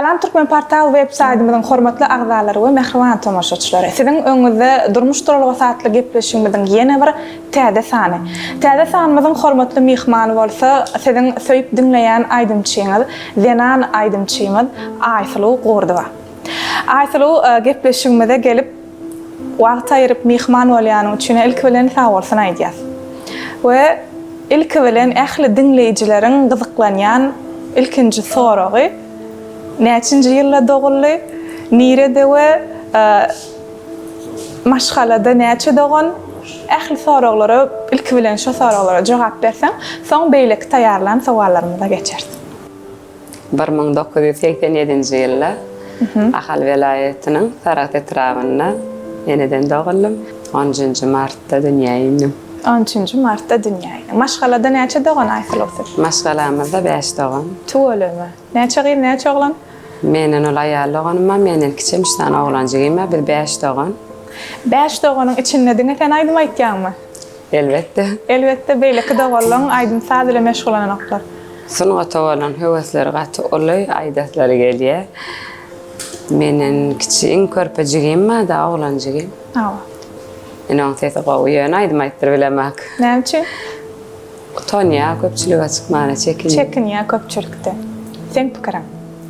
Salam Türkmenportal web saýtymyzyň hormatly agzalary we mähriban tomaşaçylary! Siziň öňüňizde Durmuş duralgasy atly gepleşigimiziň ýene bir täze sany. Täze sanymyzyň hormatly myhmany bolsa siziň söýüp diňleýän aýdymçyňyz, zenan aýdymçymyz Aýsuluw Gurdowa. Aýsuluw gepleşigimize gelip wagt aýyryp myhman bolýanyň üçin ilki bilen sagbolsun aýdýas. We ilki bilen ähli diňleýjileriň gyzyklanýan ilkinji soragy näçinji ýylda doguldy, nirede we maşgalada näçe dogan? Ähli soraglara ilki bilen şo soraglara jogap berseň, soň beýleki taýýarlan sowallarymyza geçeris. 1987-nji ýylda Ahal welaýatynyň Saragt etrabynda eneden doguldym. On üçünji martda dünýä indim. On üçünji martda dünýä indiň. Maşgalada näçe dogan Aýsuluw siz? Maşgalamyzda bäş dogan. Tüweleme. Näçe gyz, näçe oglan? Menden uly aýal doganym bar, menden kiçem üç sany oglan jigim bar. Biz bäş dogan. Bäş doganyň içinde diňe sen aýdym aýtýaňmy? Elbetde. Elbetde, beýleki doganlaň aýdym-saz bilen meşgullananoklar. Sungata bolan höwesleri gaty uly, aýdaslary gelýär. Menden kiçi iň körpe jigim bar-da, oglan jigim. Hawa. Ine oň sesi gowy, ýöne aýdym aýtdyryp bilemok. Näme üçin? Utanýar, köpçülige çykmana çekinýär. Çekinýär köpçülikde. Seň pikiriň,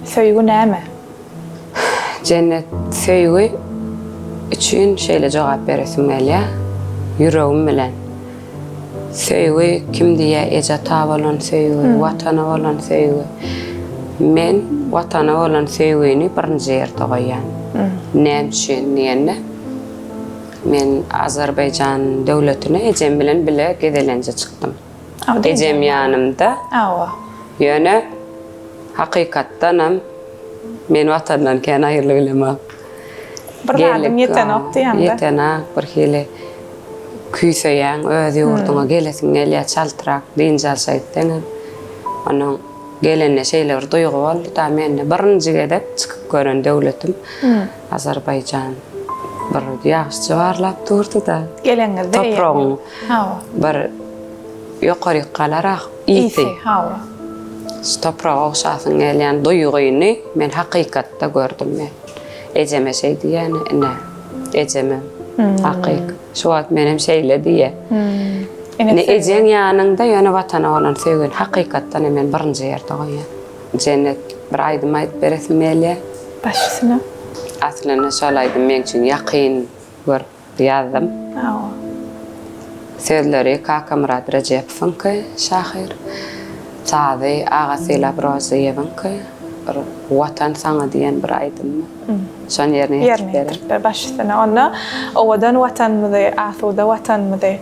söýgi näme? Jennet söýgi üçin şeýle jogap beresim gelýär, ýüregim bilen. Söýgi kim diýýär eje-ata bolan söýgi, Watana bolan söýgi. Men Watana bolan söýgini birinji ýerde goýýan. Näme üçin diýende, men Azerbaýjan döwletine ejem bilen bile gezelenje çykdym. Ejem ýanymda. Hawa. Ýöne hakykatdanam men Watandan kän aýrylyp bilemok. Bir zadyň ýetenok diýýäňdä. Ýetenok bir hili küýseýäň öz ýurduňa gelesiň gelýär çaltrak dynç alşa gitseňem. Onuň gelende şeýle bir duýgy boldy-da mende birinji gezek çykyp gören döwletim Azerbaýjan. Bir ýagyş jybarlap durdy-da. Geleňizde topragyň bir ýokaryk galarak ysy. Ysy, hawa. Şu topraga ogşasyň gelýän duýgyny men hakykatda gördüm men. Ejeme şeý diýýän, ine, ejemem hakyk. Şu wagt menem şeýle diýýä. Ine, ejeň ýanyňda ýöne Watana bolan söýgini hakykatdan hem men birinji ýerde goýýan. Jennet, bir aýdym aýdyp beresim gelýär. Baş üstüne. Aslynda şol aýdym meň üçin ýakyn görüp Ýazdym. Hawa. Sözleri Kakamyrat Rejepowyňky, şahyr. Sazy Agasylap Rozyýewiňki. Bir Watan saňa diýen bir aýdymmy. Şony ýerine ýetirip Ýerine ýetirip ber, baş üstüne. Onda owadan Watanymyzy, asuda Watanymyzy,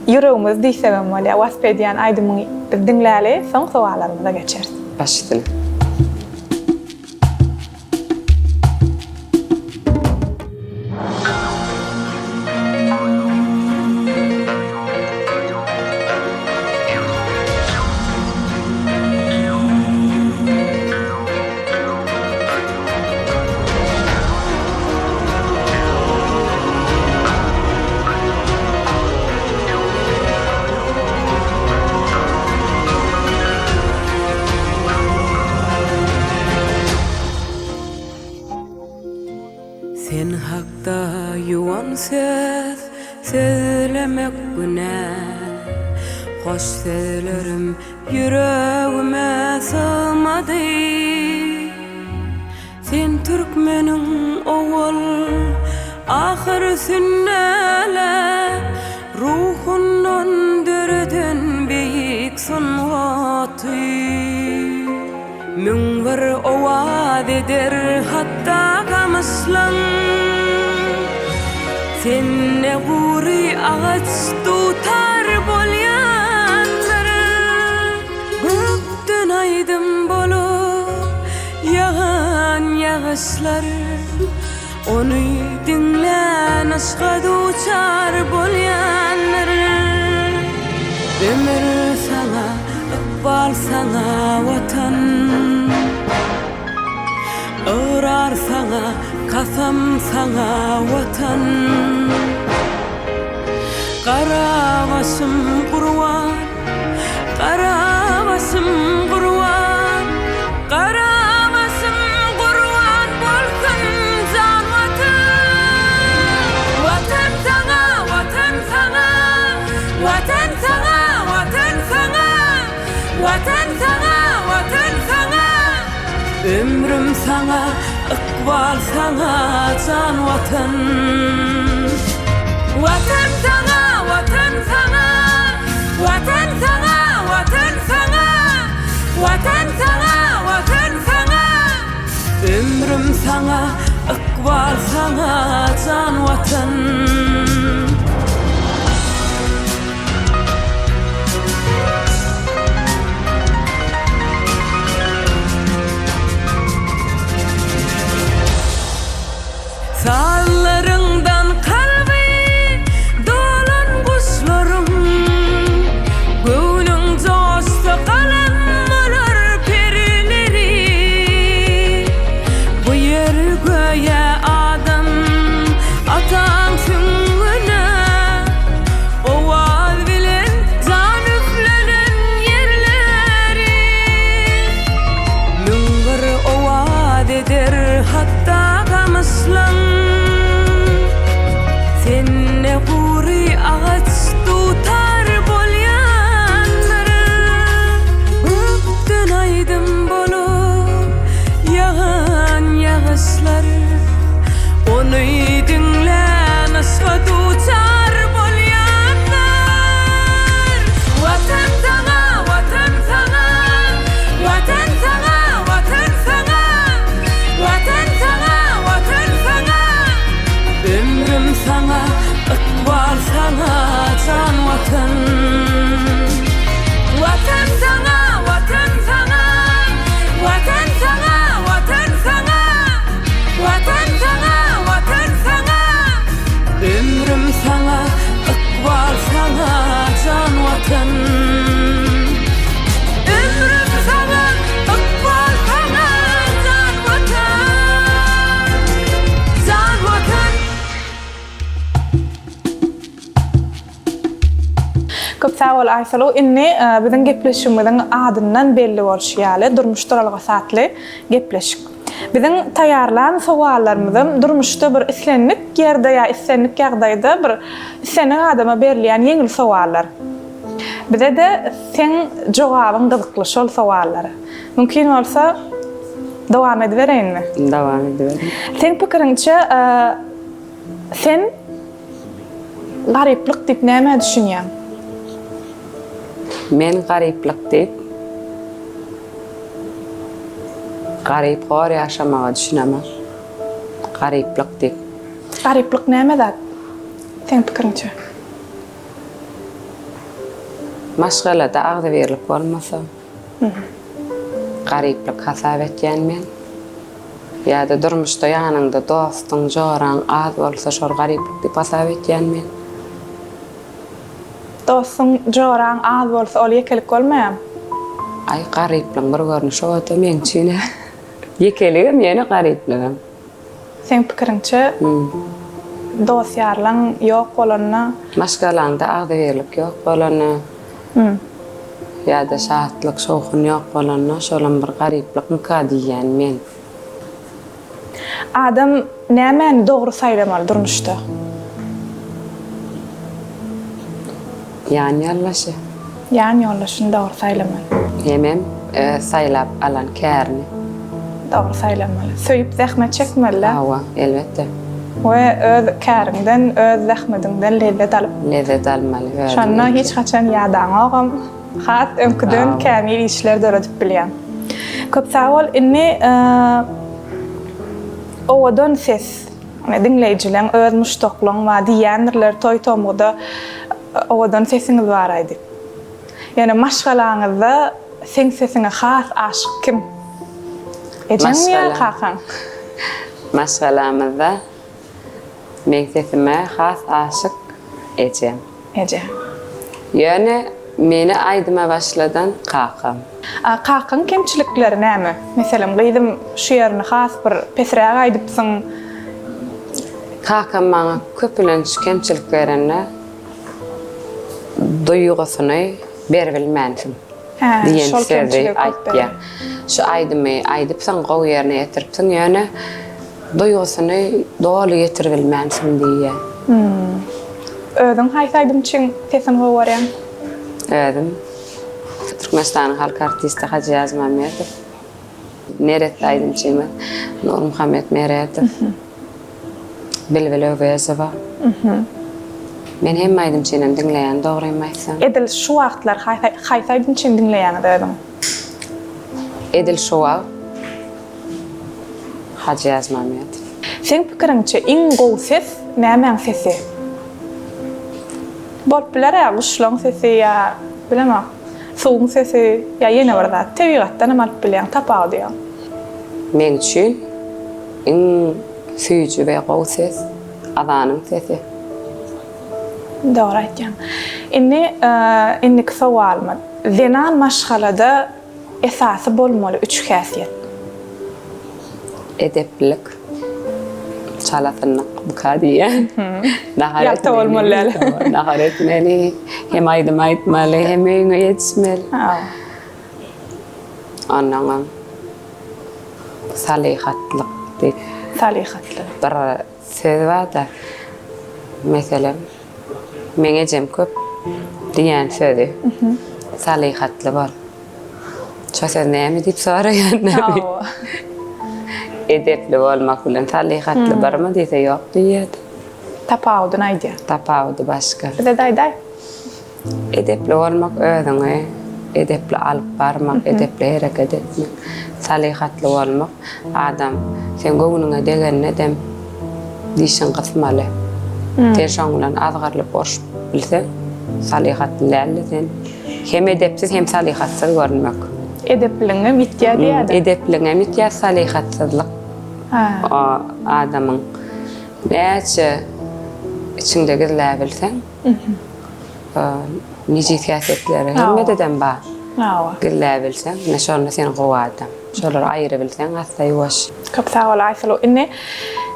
ýüregimizi diýsegem bolýar, wasp edýän aýdymyňy biz diňläli, soň sowallarymyza geçeris. Baş üstüne. Sen hakda ýuwan söz sözlemek günä Hoş sözlerim ýüregime sygmady Sen türkmeniň owal ahyr sünnäläp Ruhundan döreden beýik sungaty. 1001 owaz eder hatda gamyşlaň. Sende gury agaç dutar bolýandyr. Gökden aýdym bolup ýagan ýagyşlar. Ony diňlän yşka duçar bolýandyr. Ömür saňa, ykbal saňa, Watan. Ygrar saňa, kasam saňa, Watan. Gara başym gurban, gara başym gurban, gara başym gurban. Watan saňa, Watan saňa, Watan saňa, Watan saňa. Ömrüm saňa, ykbal saňa, jan Watan. Watan saňa, Watan saňa, Watan saňa, Watan saňa, Watan saňa, Watan saňa. Ömrüm saňa, ykbal saňa, jan Watan. Sazlaryňdan kalby dolan guşlaryň, Göwnüň joşsa galam bolar perileri. Bu ýer göýä adam ataň süňňüne Owaz bilen jan üflenen ýerleri. 1001 owaz eder hatda gamyşlaň. Sende gury agaç dutar bolýandyr. Gökden aýdym bolup ýagan ýagyşlar. Ony diňlän yşga duçar bolýandyr. Watan saňa, Watan saňa, Watan saňa, Watan saňa, Watan saňa, Watan saňa. Ömrüm saňa, ykbal saňa, jan Watan. Watan saňa, Watan saňa, Watan saňa, Watan saňa, Watan saňa, Watan saňa. Ömrüm saňa, ykbal saňa, jan Watan. Ömrüm saňa, ykbal saňa, jan Watan. Jan Watan. Köp sag bol Aýsuluw. Indi biziň gepleşigimiziň adyndan belli bolşy ýaly Durmuş duralgasy atly gepleşik. Biziň taýýarlan sowallarymyzam durmuşda bir islendik ýerde ýa islendik ýagdaýda bir islendik adama berilýän ýeňil sowallar. Bize-de seň jogabyň gyzykly şol sowallara. Mümkin bolsa dowam edibereýinmi? Dowam ediberiň. Seň pikiriňçe sen Garyplyk diýip nämä düşünýäň? Men garyplyk diýip, garyp hor ýaşamaga düşünemok. Garyplyk diýip. Garyplyk näme zat, seň pikiriňçe? Maşgalada agzybirlik bolmasa, garyplyk hasap etýän men. Ýa-da durmuşda ýanyňda dostuň, joraň az bolsa şol garyplyk diýip hasap etýän men. Dostuň, joraň az bolsa ol ýekelik bolmaýam. Aý garyplygyň bir görnüşi o-da meň üçin-ä. Ýekeligem ýöne garyplygam. Seň pikiriňçe dost-ýarlaň ýok bolanda. Maşgalaňda agzybirlik ýok bolanda. Ýa-da şatlyk, şowhun ýok bolanda şolam bir garyplykmyka diýýän men. Adam nämäni dogry saýlamaly durmuşda? Ýan ýoldaşy. Ýan ýoldaşyny dogry saýlamaly. Hemem öz saýlap alan kärini. Dogry saýlamaly. Söýüp zähmet çekmeli-dä. Hawa, elbetde. We öz käriňden, öz zähmediňden lezzet alyp. Lezzet almaly özüň. Şonda hiç haçan ýadaňogam, has öňküden kämil işler döredip bilýäň. Köp sag bol. Indi owadan ses, diňleýjileň öz muşdaklaň bar diýýändirler toý-tomguda owadan sesiňiz baraý diýip. Ýöne maşgalaňyzda seň sesiňe has aşyk kim? Ejeňmi ýa kakaň? Maşgalamyzda meň sesime has aşyk ejem. Eje. Ýöne meni aýdyma başladan kakam. A kakaň kemçilikleri näme? Meselem, gyzym şu ýerini has bir pesräk aýdypsyň. Kakam maňa köpülenç kemçilik berende duýgusyny beribilmänsiň diýen sözi aýtýar. Şu aýdymy aýdypsyň, gowy ýerine ýetiripsiň, ýöne duýgusyny doly ýetiribilmänsiň diýýär. Özüň haýsy aýdymçyň sesini gowy görýäň? Özüm Türkmenistanyň halk artisti Hajy Ýazmämmedow. Neresse aýdymçymyz Nurmuhammet Meredow. Bilbil Öwezowa. Men hemme aýdymçynam diňleýän dogrymy aýtsam. Edil şu wagtlar haýsy aýdymçyny diňleýäňiz özüň? Edil şu wagt Hajy Ýazmämmedow. Seň pikiriňçe iň gowy ses nämäň sesi? Bolup biler-ä guşlaň sesi ýa bilemok suwuň sesi ýa ýene bir zat. Tebigatdanam alyp bilýäň tapawudy ýok. Meň üçin iň süýji we gowy ses azanyň sesi. Dogry aýtýaň. Indi indiki sowalymyz. Zenan maşgalada esasy bolmaly üç häsiýet. Edeplilik, çalasynlyk buka diýýän. Nahar Ýalta bolmaly däl. Nahar etmeli, hem aýdym aýtmaly, hem öýüňe ýetişmeli. Onnoňam salyhatlyk diýip. Salyhatlyk. Bir söz bar-da, meselem, meň ejem köp diýýän sözi, salyhatly bol. Şo söz näme diýip soraýan näme? Edepli bolmak bilen salyhatly birmi diýse ýok diýýärdi. Tapawudyny aýdýar. Tapawudy başga. Bize-de aýdaý. Edepli bolmak özüňi edepli alyp barmak, edepli hereket etmek, salyhatly bolmak. Adam seň göwnüňe degenine-dem dişiň gysmaly. Sen şoň bilen azgyrylyp urşup bilseň, salyhatly däl-de sen. Hem edepsiz hem salyhatsyz görünmek. Edepliligiňem ýitýär diýýär-de. Edepliligiňem ýitýär, salyhatsyzlyk o adamyň näçe içiňde gizläbilseň, nejis häsiýetleri hemmededem bar. Gizläbilseň, ine şonda sen gowy adam. Şolary aýyrabilseň assa ýuwaş. Köp sag bol Aýsuluw. Indi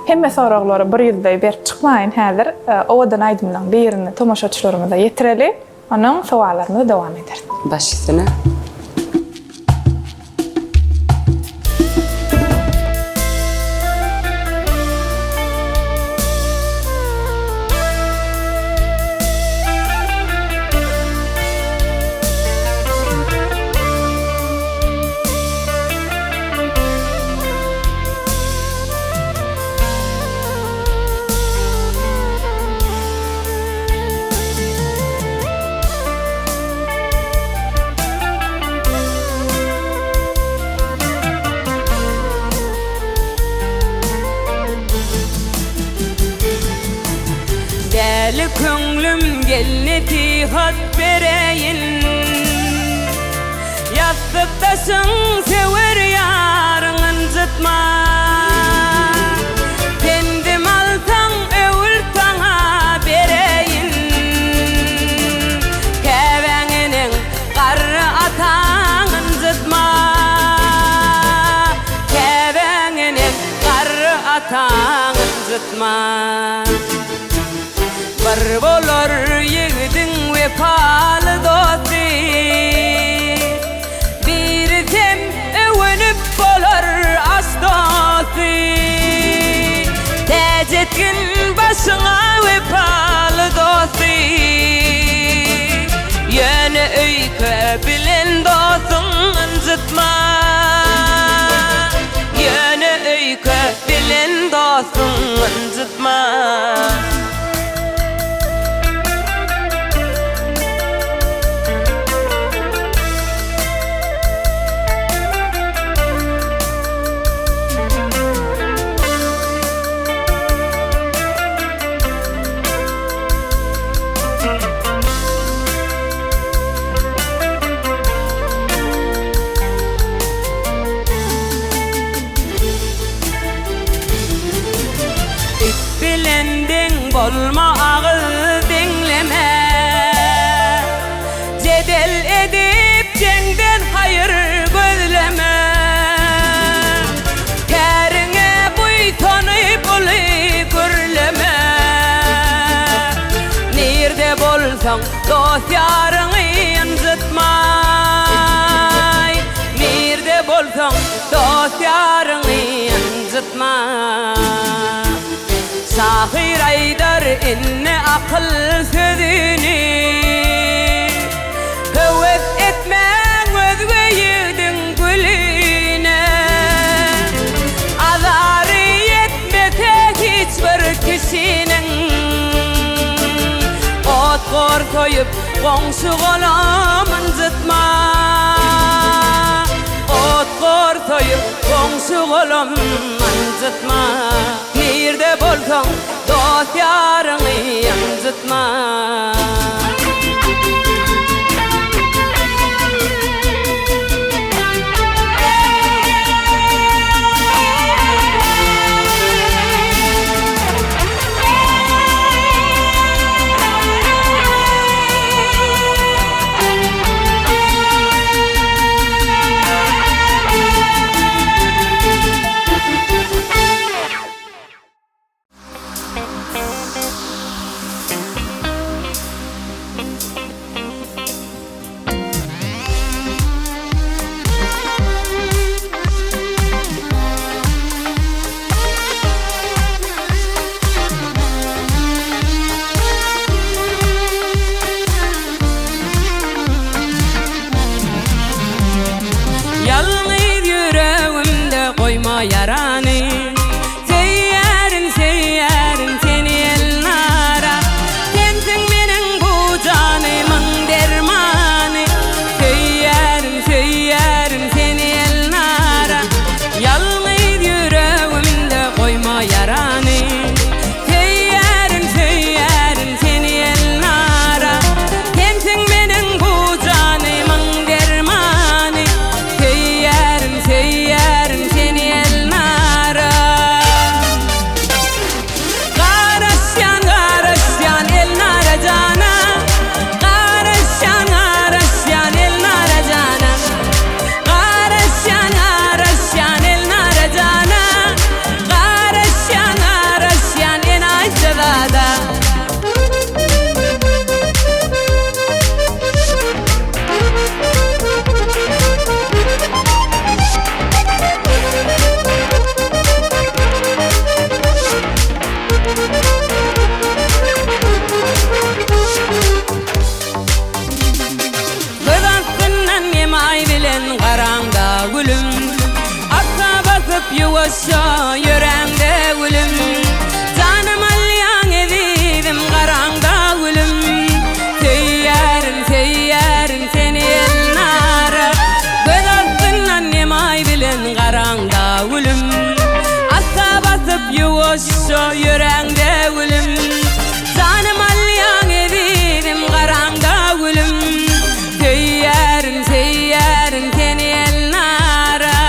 hemme soraglary bir ýüzleý berip çykmaýyn häzir. Owadan aýdymlaň birini tomaşaçylarymyza ýetireli. Ondan sowallarymyzy dowam ederis. Baş üstüne. Däli köňlüm gel nesihat bereýin Ýassykdaşyň söwer ýaryň ynjytma. Pendim alsaň öwül saňa bereýin. Käbäň eneň, garry ataň ynjytma. Käbäň eneň, garry ataň ynjytma. Bir bolar ýigidiň wepaly dosty. Birisem öwünip bolar aş dosty. Täç etgin başyňa wepaly dosty. Ýöne öýke bilen dostuň ynjytma. Ýöne öýke bilen dostuň ynjytma. It bilen deň bolma agyz deňleme. Jedel edip jeňden haýyr gözleme. Käriňe buýsanyp uly gürleme. Nirde bolsaň dost-ýaryňy ynjytmaý. Nirde bolsaň dost-ýaryňy ynjytma. Şahyr aýdar. Indi akyl sözüni. Höwes etmäň özge ýigdiň gülüne. Azary ýetmese hiç bir kişiniň. Ot-gor soýup goňşy-golam ynjytma. Ot-gor soýup goňşy-golam ynjytma. Nirde bolsaň dost-ýaryňy ynjytma. Ýalňyz ýüregimde goýma ýarany. Söýýärin, söýýärin seni Elnara. Sensiň meniň bu janymyň dermany. Söýýärin, söýýärin seni Elnara. Ýalňyz ýüregimde goýma ýarany. Söýýärin, söýýärin seni Elnara. Sensiň meniň bu janymyň dermany. Söýýärin, söýýärin seni Elnara. Garaşýan, garaşýan Elnara jana. Garaşýan, garaşýan Elnara jana. Garaşýan, garaşýan Elnara jana. Garaşýan, garaşýan Enaýjazada. Göz astyndan emaý bilen garaňda gülüm, Assa basyp ýuwaşja ýöräňde gülüm, Janym alýaň ezizim garaňda gülüm, Söýýärin, söýýärin seni Elnara. Göz astyndan emaý bilen garaňda gülüm, Assa basyp ýuwaşja ýöräňde gülüm, Janym alýaň ezizim garaňda gülüm, Söýýärin, söýýärin seni Elnara.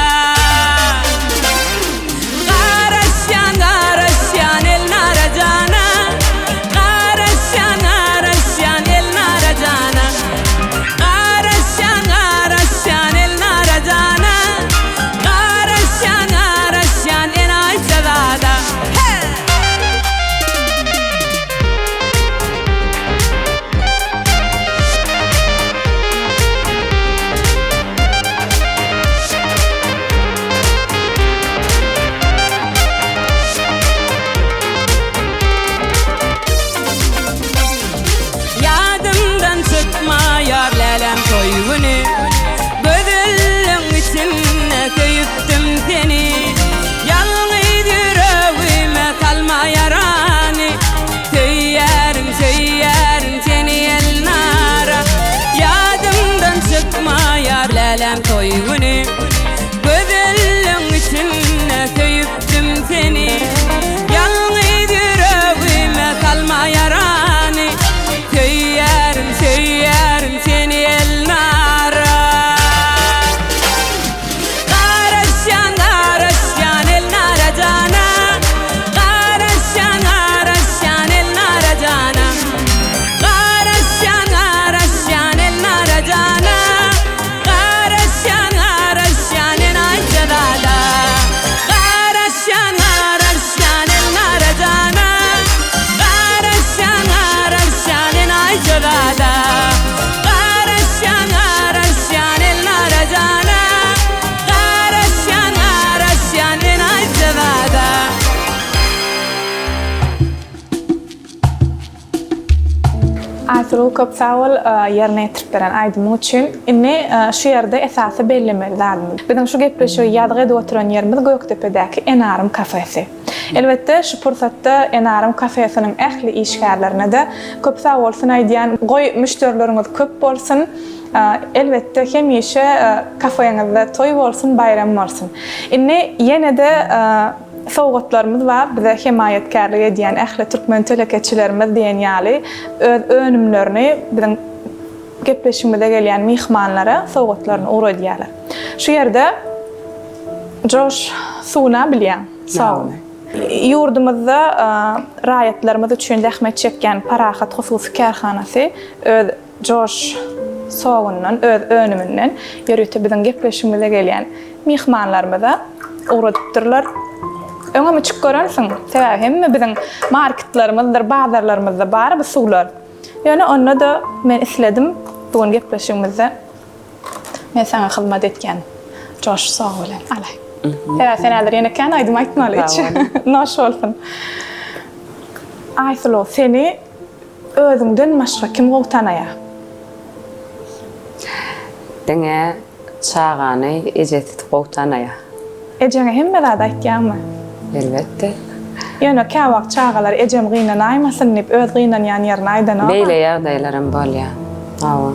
Garaşýan, garaşýan Elnara jana, Garaşýan, garaşýan Elnara jana, Garaşýan, garaşýan Elnara jana, Garaşýan, garaşýan Enaýjazada. He! Ýadymdan çykmaýar läläm toý güni, Gözelligiň içinde söýüpdim seni. Ýalňyz ýüregime salma ýarany, Söýýärin, söýýärin seni Elnara. Ýadymdan çykmaýar läläm toý güni, Gözelligiň içinde söýüpdim seni. Ýalňyz ýüregime salma ýarany, Söýýärin, söýýärin seni Elnara. Garaşýan, garaşýan Elnara jana, Garaşýan, garaşýan Elnara jana, Garaşýan, garaşýan Elnara jana, Garaşýan, garaşýan. Aýsuluw köp sag bol ýerine ýetirip beren aýdymyň üçin. Indi şu ýerde esasy bellemeli zadymyz. Biziň şu gepleşigi ýazgy edip oturan ýerimiz Gökdepedäki Enarym kafesi. Elbetde şu pursatda Enarym kafesiniň ähli işgärlerine-de köp sag bolsun aýdýan. Goý müşderileriňiz köp bolsun. Elbetde hemişe kafeňizde toý bolsun baýram bolsun. Indi ýene-de Sowgatlarymyz bar, bize hemaýatkärlik edýän ähli türkmen telekeçilerimiz diýen ýaly öz önümlerini biziň gepleşigimize gelýän myhmanlara sowgatlaryny ugradýarlar. Şu ýerde Joş suwuna bilýäň, soguny. Ýurdumyzda raýatlarymyz üçin zähmet çekýän Parahat hususy kärhanasy öz Joş sogundan, öz önüminden ýörite biziň gepleşigimize gelýän myhmanlarymyza ugradypdyrlar. Öňem içip görensiň, sebäbi hemme biziň marketlerimizdir, bazarlarymyzda bar bu suwlar. Ýöne onda-da men isledim, bu gün gepleşigimizde men saňa hyzmat etýän Joş sogy bilen. Alaý. Sebäbi sen häzir ýene kän aýdym aýtmaly, iç. Noş bolsun. Aýsuluw, seni Özüňden başga kim gowy tanaýar? Diňe çagany ejesi gowy tanaýar. Ejeňe hemme zady aýtýaňmy? Elbetde. Ýöne käwagt çagalar ejem gynanaýmasyn diýip öz gynanýan ýerini aýdanok-a. Beýle ýagdaýlaram bolýar. Hawa.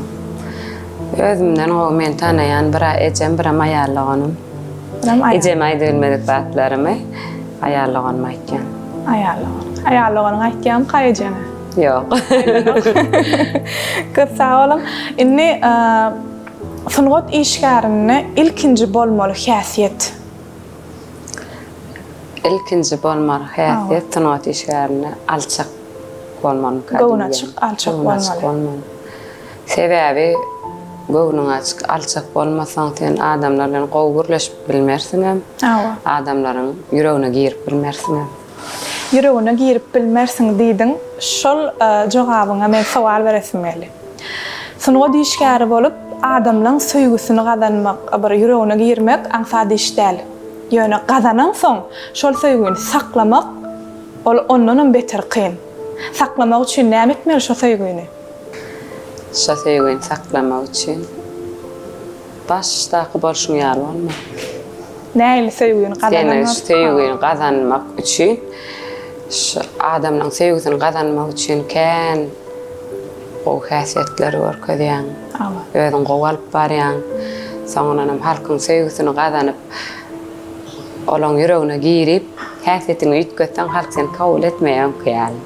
Özümden gowy meni tanaýan bir-ä ejem, birem aýal doganym. Birem aýal. Ejeme aýdybilmedik zatlarymy aýal doganyma aýtýan. Aýal dogan. Aýal doganyň aýtýamyka ejeňe? Ýok. Köp sag boluň. Indi sungat işgärinde ilkinji bolmaly häsiýet. Ilkinji bolmaly häsiýet sungat işgärinde alçak bolmalymyka diýýän. Göwnaçyk, alçak bolmaly. Göwnaçyk bolmaly. Sebäbi göwnüň açyk, alçak bolmasaň sen adamlar bilen gowy gürleşip bilmersiňem. Hawa. Adamlaryň ýüregine girip bilmersiňem. Ýüregine girip bilmersiň diýdiň. Şol jogabyňa men sowal beresim geldi. Sungat işgäri bolup, adamlaň söýgüsini gazanmak, bir ýüregine girmek aňsat iş däl. Ýöne gazanaňsoň, şol söýgüni saklamak, ol ondanam beter kyn. Saklamak üçin näme etmeli şo söýgüni? Şo söýgini saklamak üçin başdaky bolşuň ýaly bolmaly. Nähili söýgini gazanaňok? Sen şu söýgini gazanmak üçin, şu adamlaryň söýgüsini gazanmak üçin kän gowy häsiýetleri görkezýäň. Özüňi gowy alyp barýaň. Soňundanam halkyň söýgüsini gazanyp, olaň ýüregine girip, häsiýetiňi üýtgetseň, halk seni kabul etmeýär öňki ýaly.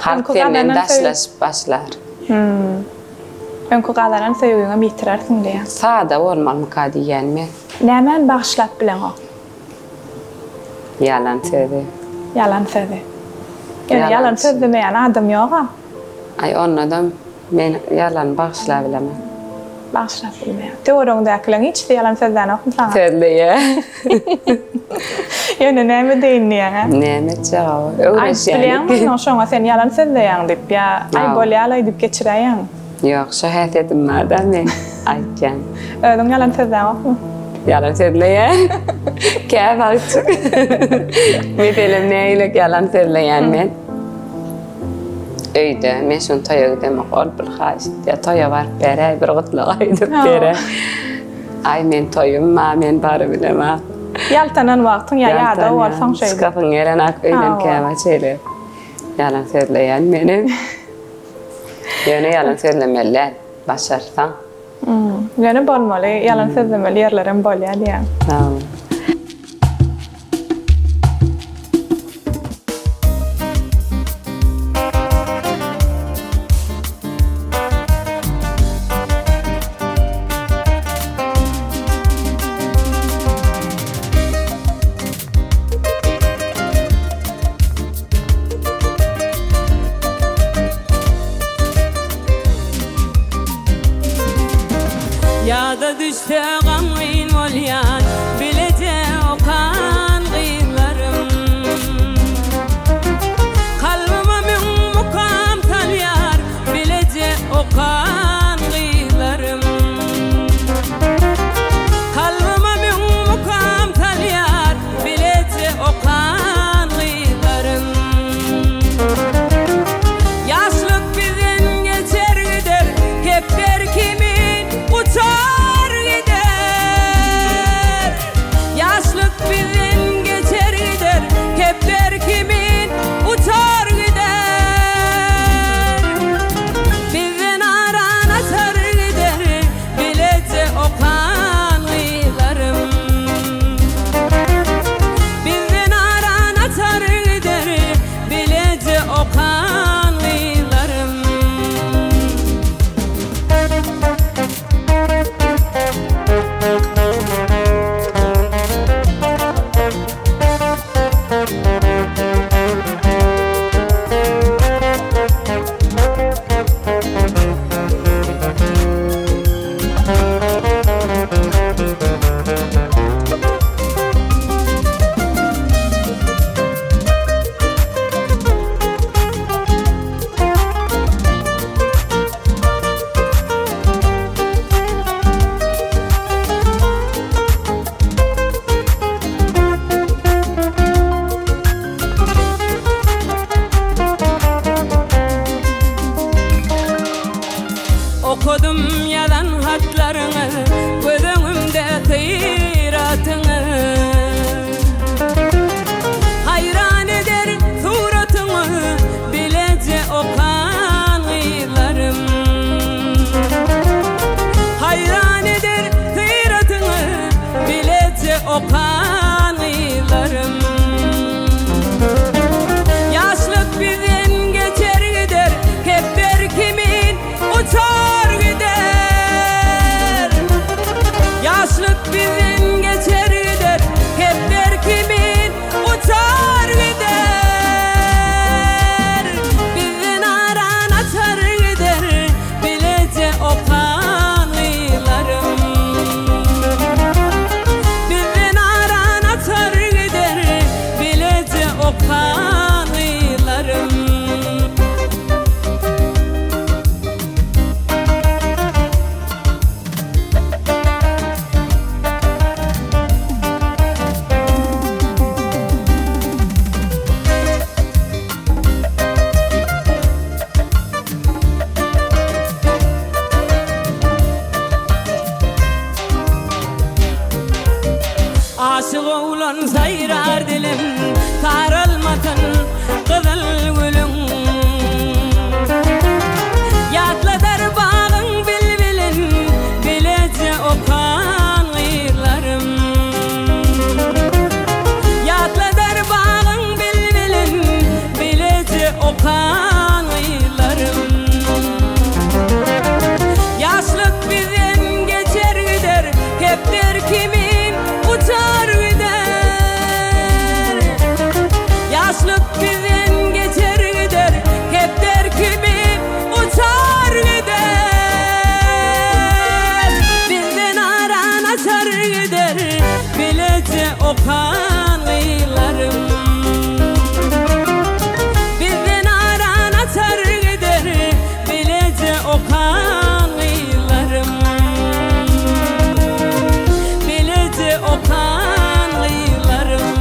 Halk senden daşlaşyp başlar. Öňki gazanan söýgüňem ýitirersiň diýýäň. Sada bolmalymyka diýýän men. Nämäni bagyşlap bileňok? Ýalan sözi. Ýalan sözi. Ýöne ýalan sözlemeýän adam ýoga. Aý ondadam men ýalany bagyşlabilemok. Bagyşlap bilmeýäň. Töweregiňdäkileň hiçisi ýalan sözlänokmy saňa? Sözleýä. Ýöne näme edeýin diýýäň-ä? Näme etjek hawa, öwrenişýän. Aýdyp bilýäňmi onnoň şoňa sen ýalan sözleýäň diýip ýa aý bolýa-laý diýip geçiräýýäňmi? Ýok, şo häsiýetim bar-da meň, aýtýan. Özüň ýalan sözläňokmy? Ýalan sözleýän. Käwagtjyk. Meselem, nägilek ýalan sözleýän men. Öýde men şuny toýa gidemok, ol bir haýyş etýär, toýa baryp beräý, bir gutlag aýdyp beräý. Aý men toýum bar, men barybilema. Ýaltanan wagtyň ýa ýadaw bolsaň şeýdip. Çykasyň gelenak öýden käwagt şeýle ýalan sözleýän menem. Ýöne ýalan sözlemeli däl, başarsaň. Ýöne bolmaly, ýalan sözlemeli ýerlerem bolýar diýýäň. Hawa. Ýada düşse gamgyn bolýan Bileje okan gyzlarym Kalbyma müň mukam salýar Bileje okan gyzlarym Kalbyma müň mukam salýar Bileje okan gyzlarym Ýaşlyk bizden geçer. Okadym ýazan hatlaryňyz, Göz öňümde syratyňyz. Haýran eder suratyňyz, Bileje okan gyzlarym. Haýran eder syratyňyz, Bileje okan gyzlarym. Ýaşlyk bizden geçer gider, Kepder kimin uçar gider. Ýaşlyk bizden geçer gider, Kepder kimin uçar gider. Bizden aran açar gider, Bileje okan gyzlarym. Bizden aran açar gider, Bileje okan gyzlarym. Aşyk oglan saýrar dilim, Saralmasyn gyzyl gülüň. Ýatladar bagyň bilbilin, Bileje okan gyzlarym. Ýatladar bagyň bilbilin, Bileje okan gyzlarym. Ýaşlyk bizden geçer gider, Kepder kimin uçar gider. Ýaşlyk bizden geçer gider, Kepder kimin uçar gider. Bizden aran açar gider, Bileje okan gyzlarym. Bizden aran açar gider, Bileje okan gyzlarym. Bileje okan gyzlarym.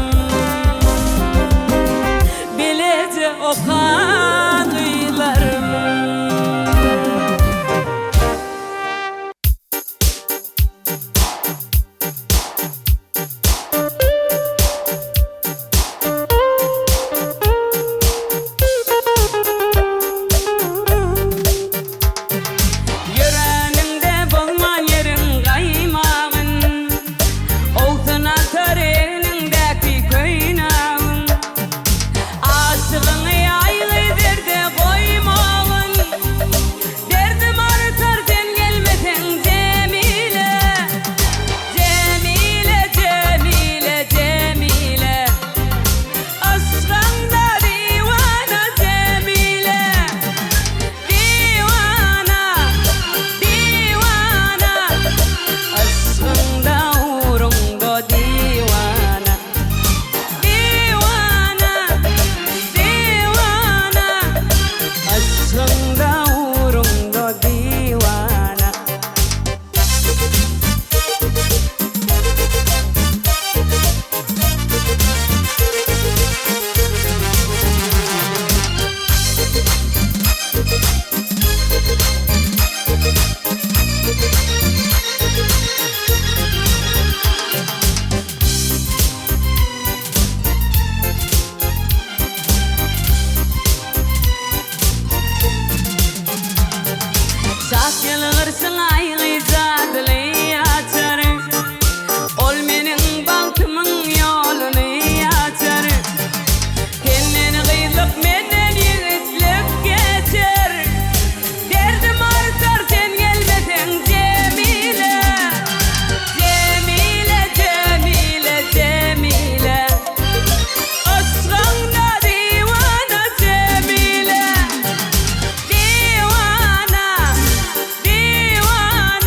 Bileje okan gyzlarym. Ýöräniňde bolman ýeriň gaýmagyn, Owsun atar egniňdäki köýnagyň. Aşygyňy aýgy derde goýmagyn, Derdim artar sen gelmeseň Jemile. Jemile, Jemile, Jemile. Yşgyňda diwana Jemile. Diwana, diwana. Yşgyňda ugruňda diwana. Diwana, diwana. Yşgyňda ugruňda diwana. Şat ýylgyrşyň aýgy jadyly açar. Ol meniň bagtymyň ýoluny açar. Senden gyzlyk, menden ýigitlik geçer. Derdim artar sen gelmeseň Jemile. Jemile, Jemile, Jemile. Yşgyňda diwana Jemile. Diwana, diwana.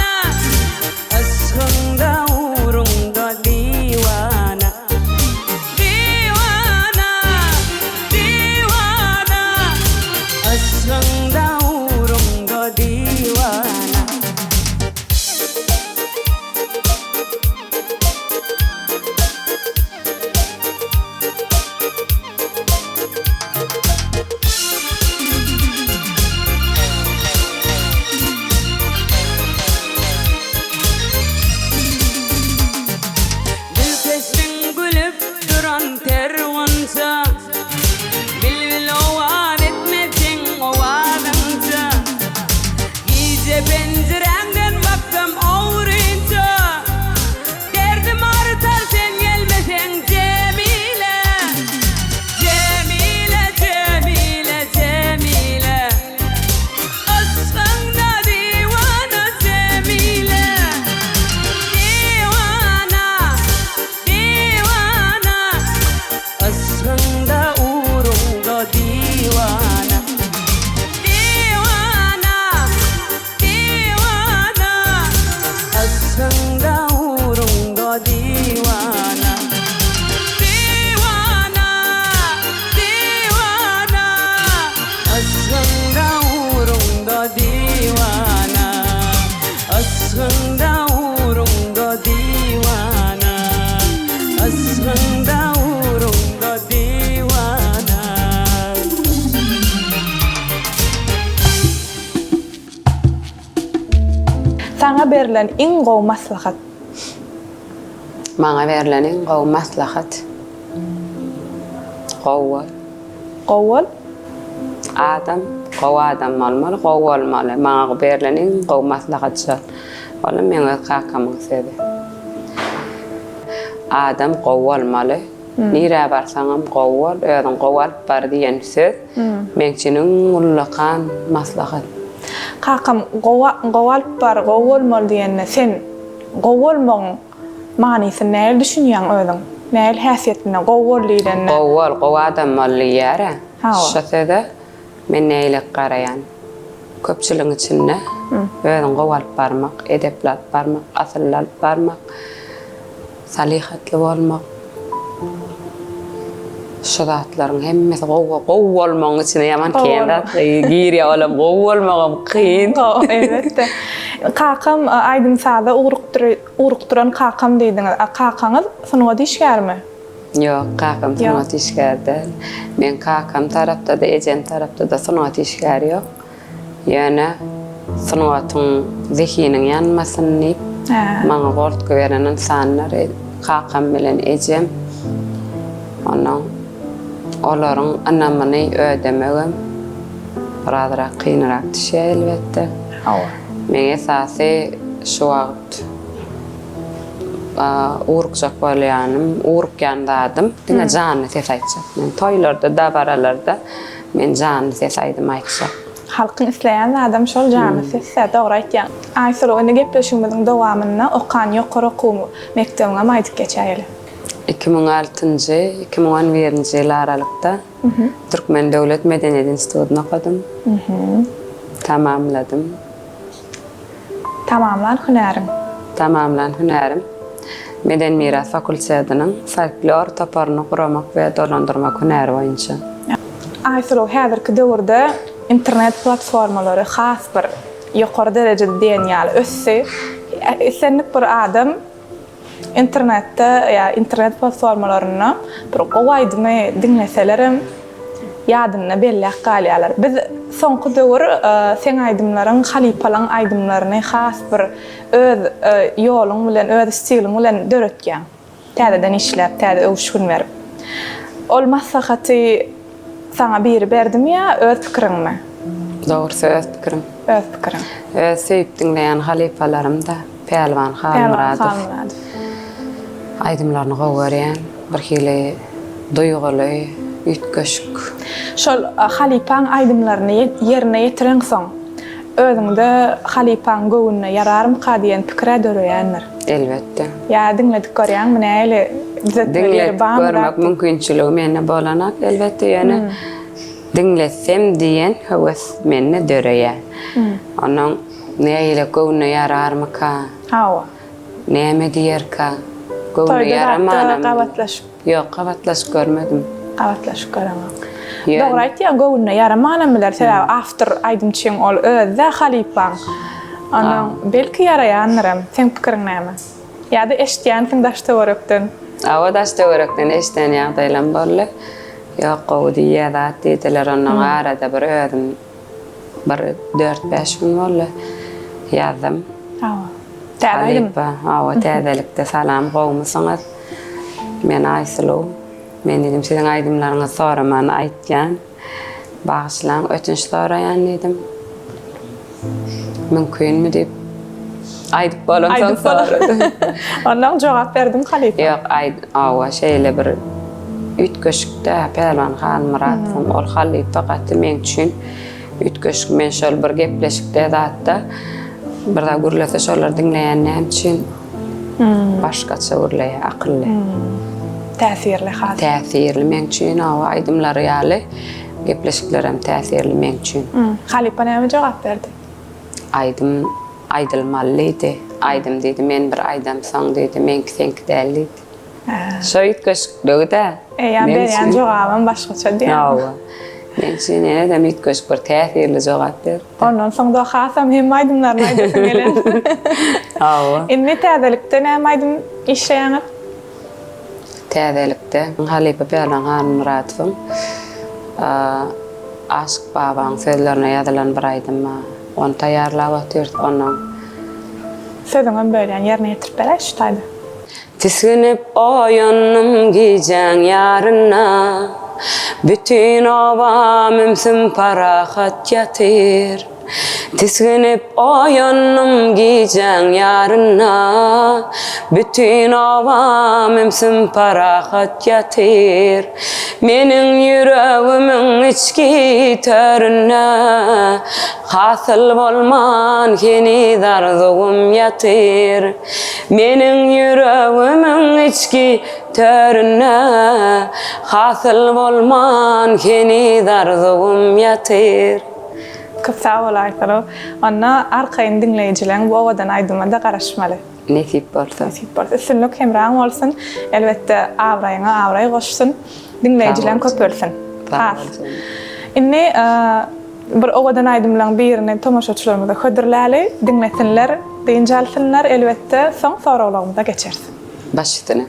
Saňa berlen iň gowy maslahat? Maňa berlen iň gowy maslahat, gowy bol. Gowy bol. Adam gowy adam bolmaly, gowy bolmaly. Maňa berlen iň gowy maslahat şol. Olam meň öz kakamyň sözi. Adam gowy bolmaly. Nirä barsaňam gowy bol, özüňi gowy alyp bar diýen söz meň üçin iň ullakan maslahat. Kakam gowy gowy alyp bar, gowy bolmaly diýende sen gowy bolmagyň manysyny nähili düşünýäň özüň? Nähili häsiýetinde gowy bol diýlende? Gowy bol, gowy adam bol diýýär-ä. Hawa. Şo söze men nähili garaýan? Köpçüligiň içinde özüňi gowy alyp barmak, edepli alyp barmak, asylly alyp barmak. Salyhatly bolmak. Şu zatlaryň hemmesi gowy gowy bolmagyň içine ýaman kyn zat girýär olam gowy bolmagam kyn. Elbetde. Kakam aýdym-saza ugrukdyran kakam diýdiňiz. A kakaňyz sungat işgärimi? Ýok, kakam sungat işgäri däl. Meň kakam tarapda-da, ejem tarapda-da sungat işgäri ýok. Ýöne sungatyň zehiniň ýanmasyn diýip, maňa goltgy beren ynsanlar kakam bilen ejem. Onnoň olaryň ynamyny ödemegem birazrak kynrak düşýär elbetde. Meň esasy şu wagt ugrukjak bolýanym, ugrukýan zadym diňe janly ses aýtjak. Men toýlarda, dabaralarda Men janly ses aýdym aýtjak. Halkyň isleýän zadam şol janly sesdä dogry aýtýaň. Aýsuluw indi gepleşigimiziň dowamynda okan ýokary okuw mekdebiňem aýdyp geçäýeli. 2006-njy, 2011-nji ýyl aralykda Türkmen döwlet medeniýet institutyny okadym. Tamamladym. Tamamlan hünäriň? Tamamlan hünärim, Medeni miras fakultetiniň folklor toparyny guramak we dolandyrmak hünäri boýunça. Aýsuluw, häzirki döwürde internet platformalary has bir ýokary derejede diýen ýaly ösdi. Islendik bir adam Internetde ýa internet platformalarynda bir gowy aýdymy diňleselerem ýadynda belläp galýarlar. Biz soňky döwür seň aýdymlaryň, halypalaň aýdymlaryny has bir öz ýoluň bilen, öz stiliň bilen döretýäň. Täzeden işläp, täze öwüşgin berip. Ol maslahaty saňa biri berdimi ýa öz pikiriňmi? Dogrusy öz pikirim. Öz pikiriň. Öz söýüp diňleýän halypalarym-da. Pälwan Halmyradow. Aýdymlaryny gowy görýän. Bir hili duýguly, üýtgeşik. Şol halypaň aýdymlaryny ýerine ýetireňsoň, özüňde halypaň göwnüne ýararmyka diýen pikir-ä döreýändir. Elbetde. Ýa diňledip görýäňmi nähili düzetmeli ýeri barmy zat? Diňledip görmek mümkinçiligi mende bolanok elbetde, ýöne diňletsem diýen höwes mende döreýär. Onnoň Nägile göwnüne ýararmyka? Hawa. Näme diýerka? Göwnüne Toýda ýaramanam. zatda gabatlaşyp. Ýok, gabatlaşyp görmedim. Gabatlaşyp göreňok. Ýöne. Dogry aýtýaň, göwnüne ýaramanam biler, sebäbi awtor aýdymçyň ol özi-dä halypaň. Onuň belki ýaraýandyram. Seň pikiriň näme? Ýa-da eşidýänsiň daş-töwerekden. Hawa, daş-töwerekden eşiden ýagdaýlam boldy. Ýok, gowy diýýä zat diýdiler. Onnoň arada bir özüm Bir dört-bäş gün boldy. Ýazdym. Hawa. Täze aýdym. Halypa, hawa, täzelikde salam, gowumysyňyz? Men Aýsuluw. Men diýdim, siziň aýdymlaryňyzy soraman aýtýan. Bagyşlaň, ötünç soraýan diýdim. Mümkinmi diýip, aýdyp bolansoň soradym. Ondan jogap berdim halypa. Ýok, aýt, hawa, şeýle bir üýtgeşik-dä, Pälwan Halmyradowyň ol halypa gaty meň üçin üýtgeşik. Men şol bir gepleşikde zatda bir zat gürlese şolary diňleýän näme üçin başgaça gürleýär, akylly. Täsirli has. Täsirli meň üçin, hawa, aýdymlary ýaly gepleşiklerem täsirli meň üçin. Halypa näme jogap berdi? Aýdym aýdylmaly diýdi. Aýdym diýdi, men bir aýdamsoň diýdi, meňki seňki däl diýdi. Şo üýtgeşikligi-dä. Eýýäm berýän jogabam başgaça diýýäňmi? Hawa. Meň üçin ýene-dem üýtgeşik bir täsirli jogap berdi. Ondan soň-da hasam hemme aýdymlaryny aýdasyň gelen. Hawa. Indi täzelikde näme aýdym işleýäňiz? Täzelikde halypa Pälwan Halmyradowyň Aşyk babaň sözlerine ýazylan bir aýdym bar. Ony taýýarlap otyrys. Ondan. Sözüňem bölýän, ýerine ýetirip beräý şu taýda. Tisginip oýandym gijäň ýarynda, Bütin obam ümsüm parahat ýatyr. Tisginip oýandym gijäň ýarynda, Bütin obam ümsüm parahat ýatyr. Meniň ýüregimiň içki töründe, Hasyl bolman heniz arzuwym ýatyr. Meniň ýüregimiň içki töründe Hasyl bolman heniz arzuwym ýatyr. Köp sag bol Aýsuluw. Onda arkaýyn diňleýjileň bu owadan aýdyma-da garaşmaly. Nesip bolsa. Nesip bolsa. Üstünlik hemraň bolsun. Elbetde abraýyňa abraý goşsun. Diňleýjileň köpelsin. Has. Indi Bir owadan aýdymlaň birini tomaşaçylarymyza hödürläli, diňlesinler, dynç alsynlar, elbetde, soň soraglarymyza geçeris. Baş üstüne.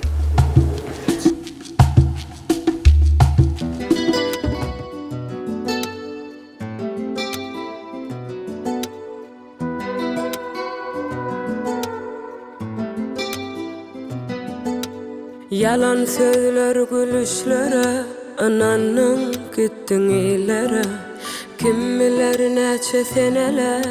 Ýalan sözler gülüşlere Ynandyň gitdiň illere Kim biler näçe seneler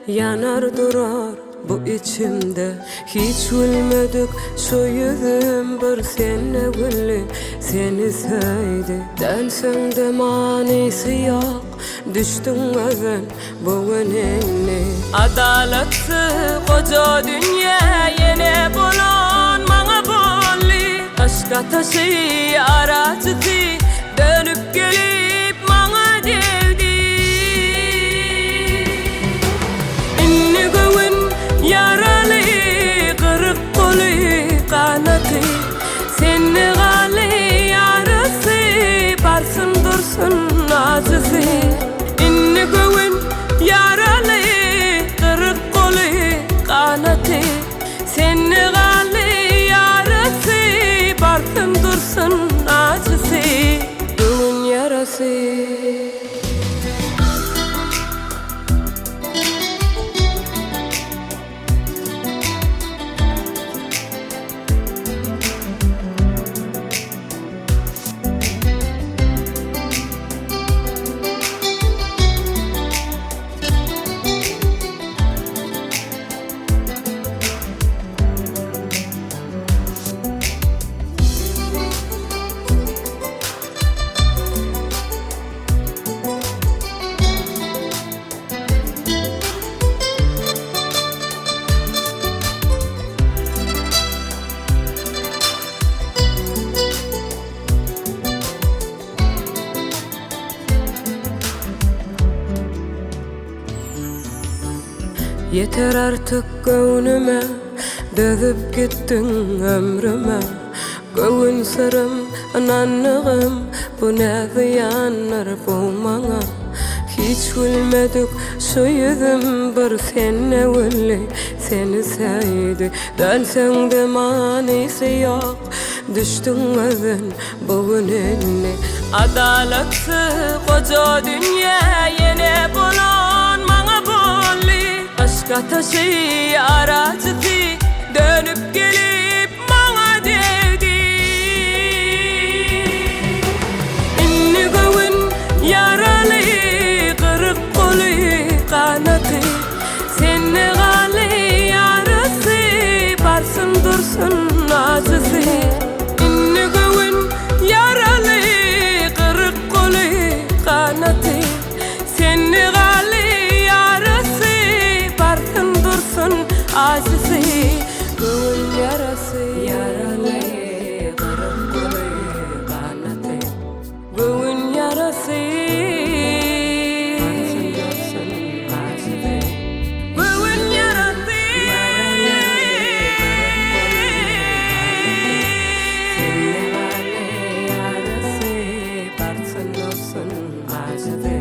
Ýanar durar bu içimde Hiç gülmedik şu ýüzüm Bir sende güldi seni söýdi Dönseňde manysy ýok Düşdüň gözden Bu gün indi. Adalatsyz goja dünýä ýene bolan maňa boldy. Yşk ataşy ýar ajysy dönüp gelip maňa degdi. Indi göwün ýaraly gyryk goly ganaty. Sende galdy ýarasy barsyn dursun ajysy. Indi göwün ýaraly, gyryk goly, ganaty. Sende galdy ýarasy, barsyn dursun ajysy. Göwün ýarasy. Ýeter artyk göwnüme Dözüp gitdiň ömrüme Göwün syrym ynandygym Bu ne zyýandyr bu maňa Hiç gülmedik şu ýüzüm Bir sende güldi seni söýdi Dönseňde manysy ýok Düşdüň gözden bu gün indi. Adalatsyz goja dünýä ýene bolan maňa boldy. Yşk ataşy ýar ajysy dönüp gelip maňa degdi. Indi göwün ýaraly gyryk goly ganaty. Sende galdy ýarasy, barsyn dursun ajysy. Indi göwün ýaraly, gyryk goly, ganaty. Sende galdy ýarasy, barsyn dursun ajysy. Göwün ýarasy, ýaraly, gyryk goly, ganaty. Göwün ýarasy Barsyn dursun ajysy Göwün ýarasy Ýaraly gyryk goly ganaty Sende galdy ýarasy Barsyn dursun ajysy.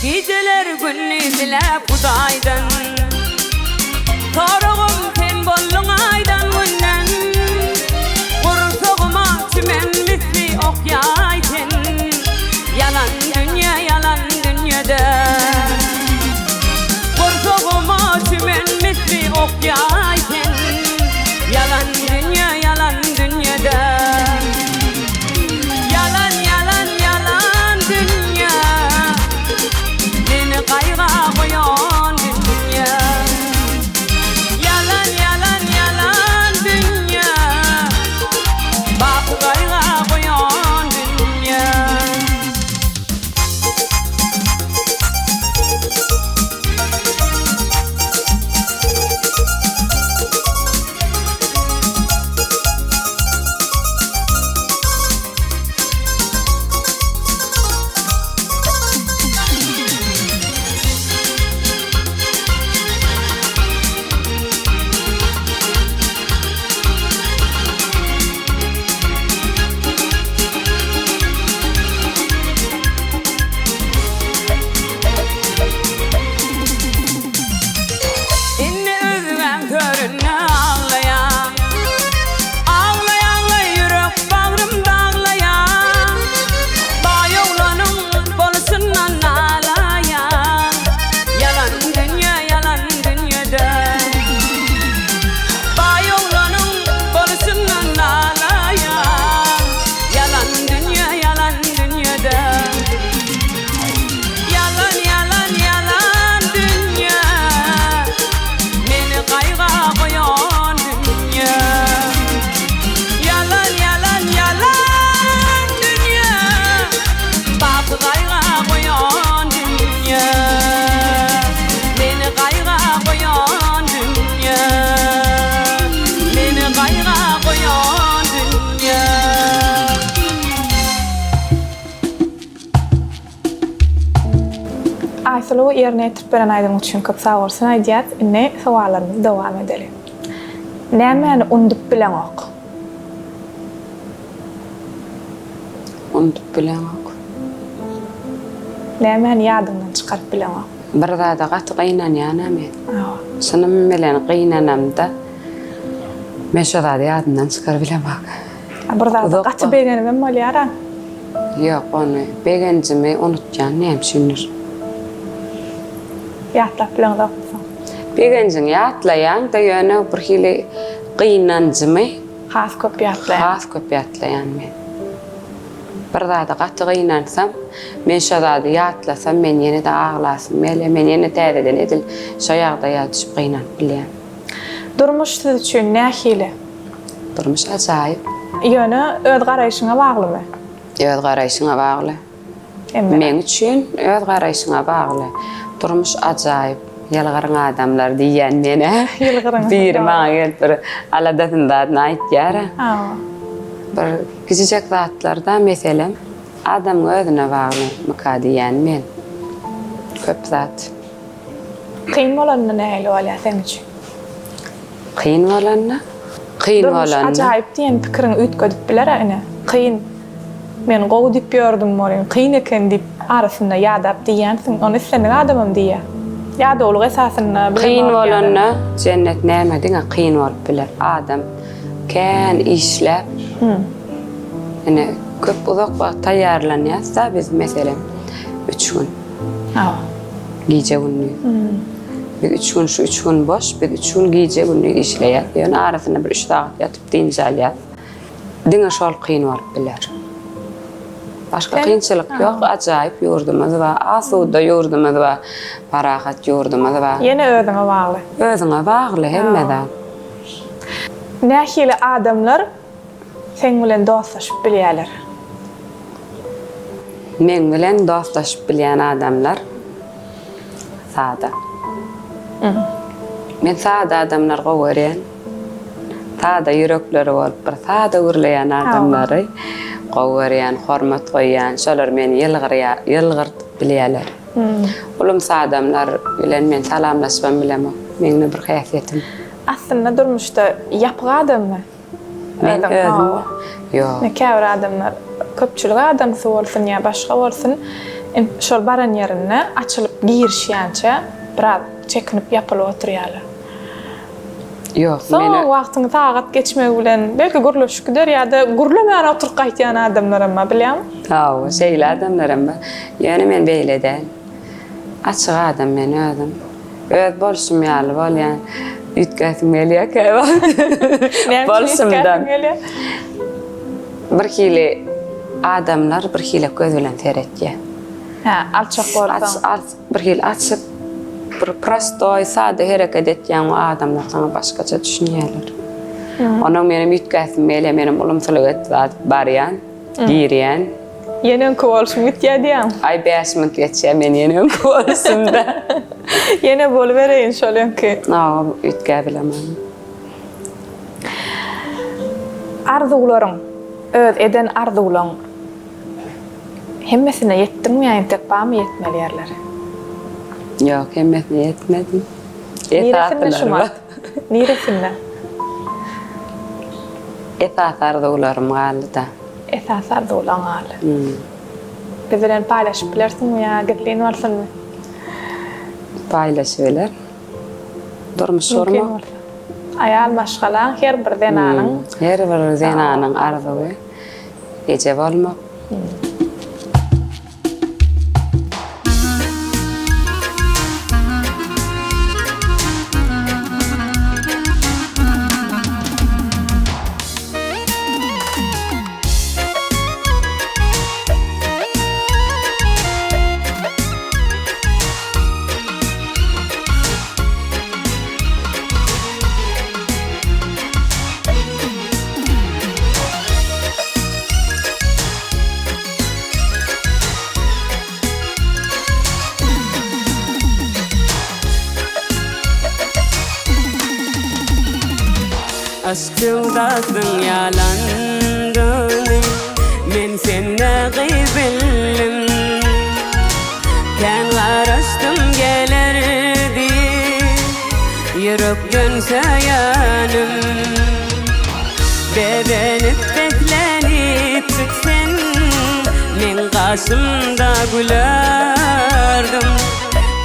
Gijeler gündiz diläp Hudaýdan. Soragym sen bolduň aýdan günden. Gursagyma çümen misli ok ýaý sen. Ýalan dünýe ýalan dünýede. Gursagyma çümen misli ok ýaý sen. Ýalan dünýe ýalan dünýede. Ýalan ýalan ýalan dünýe Meni gaýga goýan dünýe Ýalan ýalan ýalan dünýe Baky gaýga goýan dünýe. Indi özgäň töründe aglaýan. Aglaý aglaý ýürek bagrym daglaýan. Baý oglanyň bolşundan nalaýan. Ýalan dünýe ýalan dünýede. Baý oglanyň bolşundan nalaýan. Ýalan dünýe ýalan dünýede. Ýalan ýalan ýalan dünýe Meni gaýga goýan dünýe Ýalan ýalan ýalan dünýe Baky gaýga goýan dünýe Meni gaýga goýan dünýe Meni gaýga goýan dünýe. Aýsuluw ýerine ýetirip beren aýdymyň üçin köp sag bolsun aýdýas. Indi sowallarymyzy dowam edeli. Nämäni undup bileňok? Undup bileňok. Nämäni ýadyňdan çykaryp bileňok? Bir zada gaty gynanýan-a men. Çynym bilen gynanamda men şo zady ýadymdan çykaryp bilemok. Bir zada gaty begenibem bolýar-a. Ýok, ony begenjimi unutýan näme üçindir. Ýatlap bileňzokmy soň? Begenjiňi ýatlaýaň-da, ýöne bir hili gynanjymy Has köp ýatlaýaň. Has köp ýatlaýan men. Bir zada gaty gynansam, men şo zady ýatlasam, men ýene-de aglasym gelýär, men ýene täzeden edil şo ýagdaýa düşüp gynanyp bilýän. Durmuş siz üçin nähili? Durmuş ajaýyp. Ýöne öz garaýşyňa baglymy? Öz garaýşyňa bagly. Meň üçin öz garaýşyňa bagly. Durmuş ajaýyp. Ýylgyryň adamlar diýýän men-ä. Ýylgyryň. Biri maňa gelip bir aladasyny zadyny aýtýar-a. Bir kiçijek zatlar-da meselem. Adamyň özüne baglymyka diýýän men. Köp zat. Kyn bolanda nähili bolýar seň üçin? Kyn bolanda? Kyn Durmuş bolanda. ajaýyp diýen pikiriňi üýtgedip biler-ä ine. Kyn. Men gowy diýip ýördüm welin, kyn eken diýip arasynda ýadap diýýänsiň. Ony islendik adamam diýýär. Ýadawlyk esasynda Kyn bilemok ýa-da. bolanda jennet näme diňe kyn bolup biler. Adam kän işläp ine köp uzak wagt taýýarlanýas-da biz meselem üç gün. Hawa. Gije-gündiz. Biz üç gün şu üç gün boş, biz üç gün gije-gündiz işleýäs. Ýöne arasynda bir üç sagat ýatyp dynç alýas. Diňe şol kyn bolup biler. Başga kynçylyk ýok, ajaýyp ýurdumyz bar, asuda ýurdumyz bar, parahat ýurdumyz bar. Ýene özüňe bagly. Özüňe bagly hemme zat. Nähili adamlar Seň bilen dostlaşyp bilýärler. Meň bilen dostlaşyp bilýän adamlar sada. Men sada adamlary gowy görýän. Sada ýürekleri bolup bir sada gürleýän adamlary gowy görýän, hormat goýýan. Şolar meni ýylgyrýar, ýylgyrdyp bilýärler. Ulumsy adamlar bilen men salamlaşybam bilemok. Meň bir häsiýetim. Aslynda durmuşda ýapyk adammy? Men özüm ýok. Käbir adamlar köpçülik adamsy bolsun ýa başga bolsun. Şol baran ýerinde açylyp girişýänçä biraz çekinip ýapylyp oturýarlar. Ýok, Soň men wagtyň sagat geçmegi bilen belki gürleşip gider ýa-da gürlemän oturyp gaýtýan adamlaram bar, bilýäňmi? Hawa, şeýle adamlaram bar. Ýöne men beýle däl. Açyk adam men özüm. Öz bolşum ýaly bolýan. Üýtgäsim gelýär käwagt. Näme üçin Bolşumdan. üýtgäsiň gelýär? Bir hili adamlar bir hili göz bilen seretýär. Hä, alçak bolsaň. Aç, bir hili açyk, bir prostoý, sada hereket etýäň we adamlar saňa başgaça düşünýärler. Onuň menem üýtgäsim gelýär, menem ulumsylyk edip zat barýan, girýän. Ýene öňki bolşum gitýär diýýäň. Aý 5 minut geçýär, men ýene öňki bolşumda. Ýene bolubereýin şol öňki. Hawa, üýtgäbilemok. Arzuwlaryň, öz eden arzuwlaň hemmesine ýetdiňmi ýa entek barmy ýetmeli ýerleri? Ýok, hemmesine ýetmedim. Niresinde şu Esasylary bar. wagt? Niresinde? Esasy arzuwlarym galdy-da. Esasy arzuwlaň galdy. Biz bilen paýlaşyp bilersiňmi ýa gizlin bolsunmy? Paýlaşybiler. Durmuş Mümkin gurmak. bolsa. Aýal maşgalaň her bir zenanyň. Her bir zenanyň arzuwy eje bolmak. Yşk söwdasyň ýalandygyny men sende gyz bildim. Kän garaşdym geler diýip, Ýürekden söýenim. Bezenip beslenip çyk sen, Meň gaşymda gülerdiň.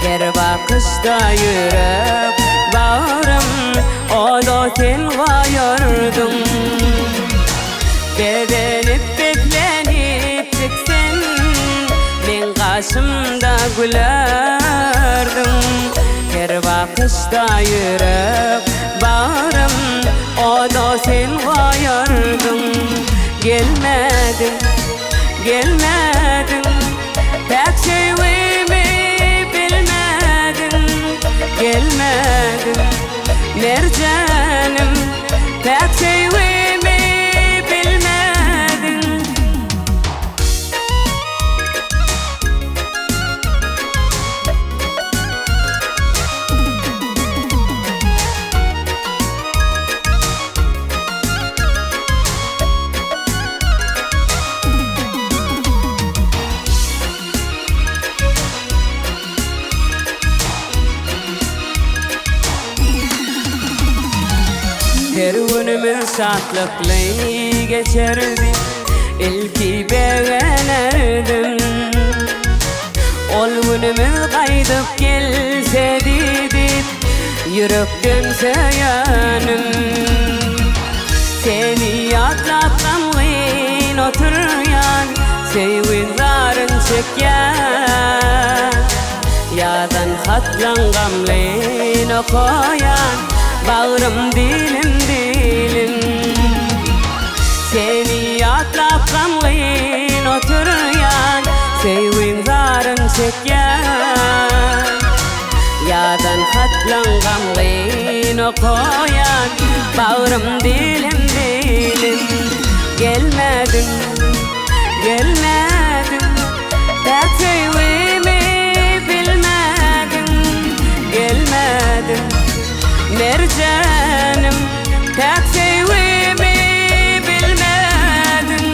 Her bakyşda ýürek bagrym Oda sen goýardyň. Bezenip beslenip çyksen Meň gaşymda gülerdiň Her bakyşda ýürek bagrym Oda sen goýardyň Gelmediň, gelmediň Päk söýgimi bilmediň Gelmediň, merjenim Päk söýgimi bilmediň. Her günümiz şatlykly geçerdi, Ilki begenerdim. Ol günümiz gaýdyp gelsedi diýip, Ýürekden söýenim. Seni ýatlap gamgyn oturýan, Söýgiň zaryn çekýän. Ýazan hatlaň gamlyn okaýan, Bagrym dilim-dilim. Seni ýatlap gamgyn oturýan, Söýgiň zaryn çekýän. Ýazan hatlaň gamgyn okaýan, Bagrym dilim-dilim. Gelmediň, gelmediň, Päk söýgimi bilmediň. Gelmediň, merjenim, Päk söýgimi bilmediň.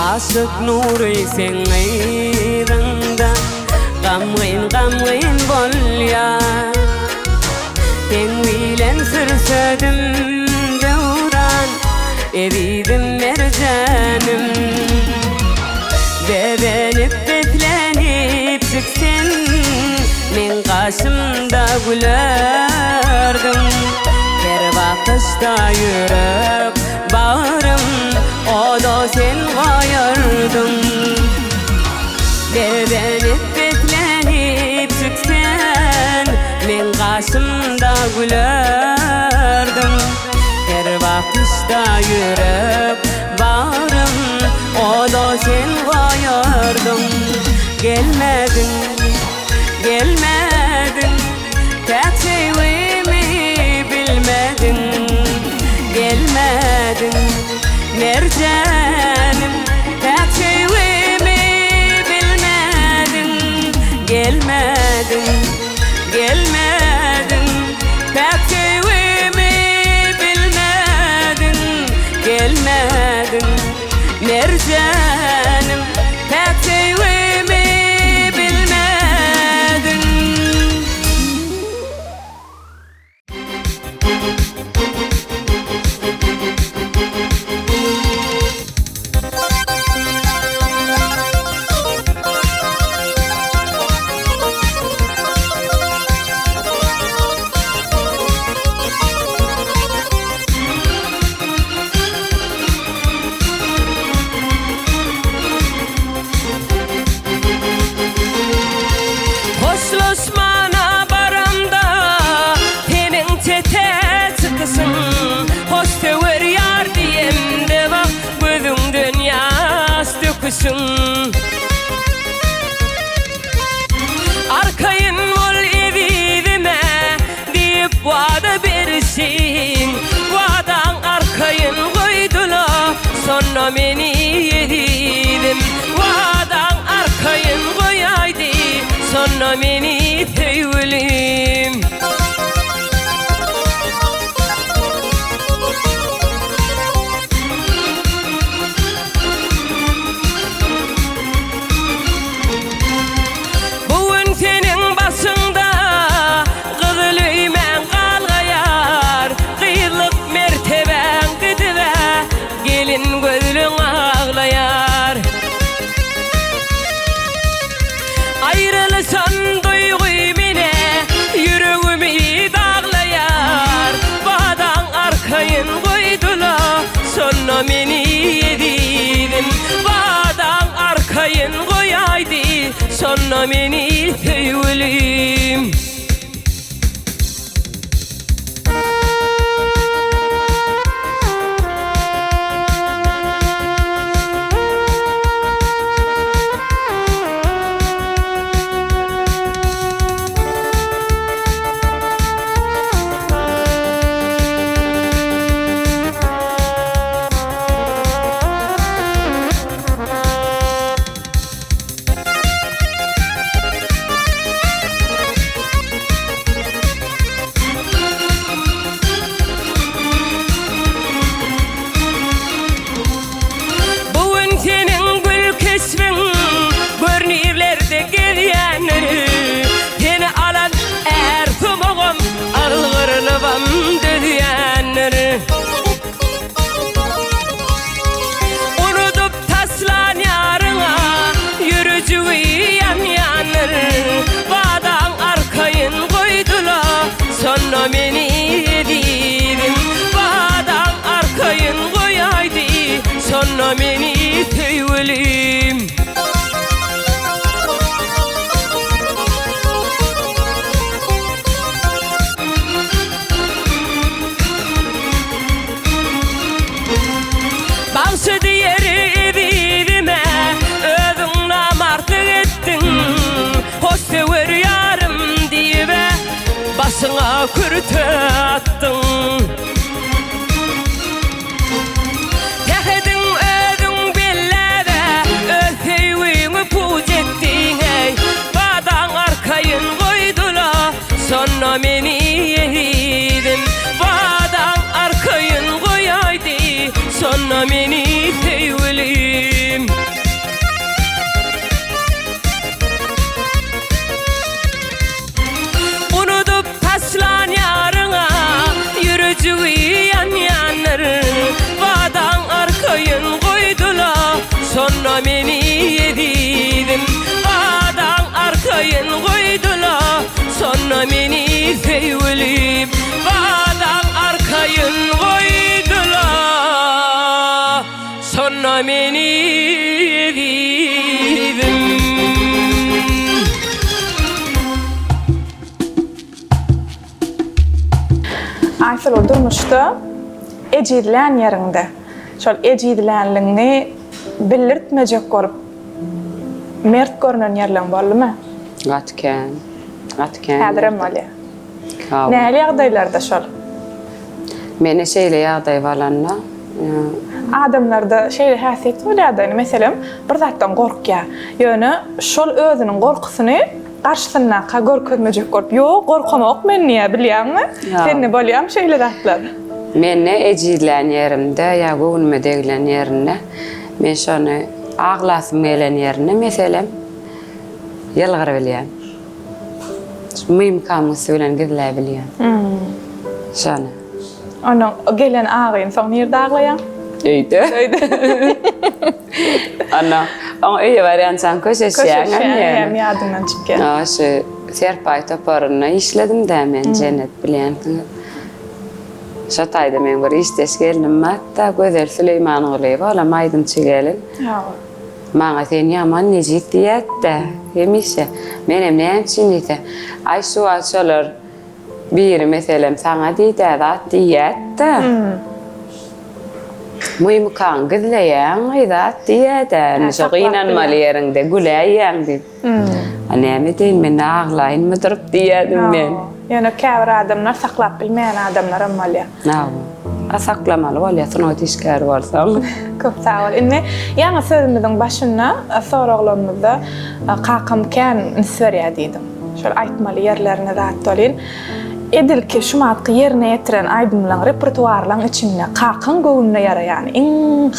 Aşyk Nury seň yzyňda Gamgyn gamgyn bolýar Seň bilen sürsedim döwran Ezizim merjenim Bezenip beslenipjik sen Meň gaşymda gülerdiň Her bakyşda ýürek bagrym Oda sen goýardyň Bezenip beslenipjik sen Meň gaşymda gülerdiň Her bakyşda ýürek bagrym Oda sen goýardyň Gelmediň, gelmediň Täk söýgimi bilmediň Gelmediň, merjenim Täk söýgimi bilmediň Gelmediň, gelmediň Päk söýgimi bilmediň Gelmediň, merjenim Päk söýgimi bilmediň. Hoşlaşmana baramda seniň çete çykyşyň Hoş söwer ýar diýemde bak gözüňden ýaş döküşiň Arkaýyn bol ezizime Diýip wada berişiň, Wadaň arkaýyn goýdula, Şonda meni ezizim. Wadaň arkaýyn goýaýdy, Şonda meni söýgülim. Bu gün seniň başyňda gyzyl öýmäň galgaýar, Gyzlyk mertebäň gidib-ä, gelin gözlüň aglaýar. Aýrylyşan duýgy mine ýüregimi daglaýar, Badaň arkaýyn goýdula, şonda meni ezizim. Badaň arkaýyn goýaýdy, şonda meni söýgülim. Bu gün seniň gül keşbiň görnirlerde gezýändir. Seni alan är sumagam algyrlybam dözýändir. Unudyp taslan ýaryňa ýürejigi ýanýandyr. Wadaň arkaýyn goýdula, şonda meni ezizim. Wadaň arkaýyn goýaýdy, şonda meni söýgülim. Bagşy diýer ezizime, Özüň namartlyk etdiň. Hoş söwer ýarym diýib-ä, Başyňa kürte atdyň. Sähediň özüň belläb-ä, Öz söýgüňi puç etdiň-eý. Badaň arkaýyn goýdula, Şonda meni ezizim. Badaň arkaýyn goýaýdy, Şonda meni söýgülim. Goýma meni ezizim. Aýsuluw durmuşda ejizlän ýeriňde, şol ejizlänligiňi bildirtmejek bolup mert görnen ýerleň boldumy? Gaty kän. Gaty kän. Häzirem bolýar. Nähili ýagdaýlarda şol? Mende şeýle ýagdaý bolanda. Adamlarda şeýle häsiýet bolýar-da, indi meselem, bir zatdan gorkýar. Ýöne şol özüniň gorkusyny garşysyndaka görkezmejek bolup, Ýok, gorkamok men diýýär, bilýäňmi? Sende bolýarmy şeýle zatlar? Mende ejizlän ýerimde ýa göwnüme deglen ýerinde, men şony aglasym gelen ýerinde, meselem, ýylgyrybilýän. Mymkamyň üsti bilen gizläbilýän. Şony. Onuň gelen agyny soň nirde aglaýaň? Öýde. Öýde. Ana, oň öýe barýançaň köşeşýäň. Köşeşýäň hem ýadyňdan çykýar. Ýa şu Serpaý toparynda işledim-dä men, Jennet bilýänsiňiz. Şo taýda meň bir işdeş gelnim bar-da, Gözel Süleýmangulyýewa, olam aýdymçy gelin. Hawa. Maňa sen ýaman nejis diýýärdi-dä, hemişe. Menem näme üçin diýse, aý şu wagt şolar biri meselem saňa diýdä zat diýýärdi-dä. Mymykaňy gizleýäňmi zat diýýär-dä, indi şo gynanmaly ýeriňde güläýýäň diýip. A näme edeýin men aglaýynmy durup diýýärdim men. Ýöne käbir adamlar saklap bilmeýän adamlaram bolýar. Hawa. A saklamaly bolýar sungat işgäri bolsaň. Köp sag bol. Indi ýaňy sözümiziň başynda soraglarymyzda kakam kän üns berýär diýdiň. Şol aýtmaly ýerlerine zat welin, edil ki şumatky ýerine ýetiren aýdymlaň repertuarlaň içinde kakaň göwnüne ýaraýany iň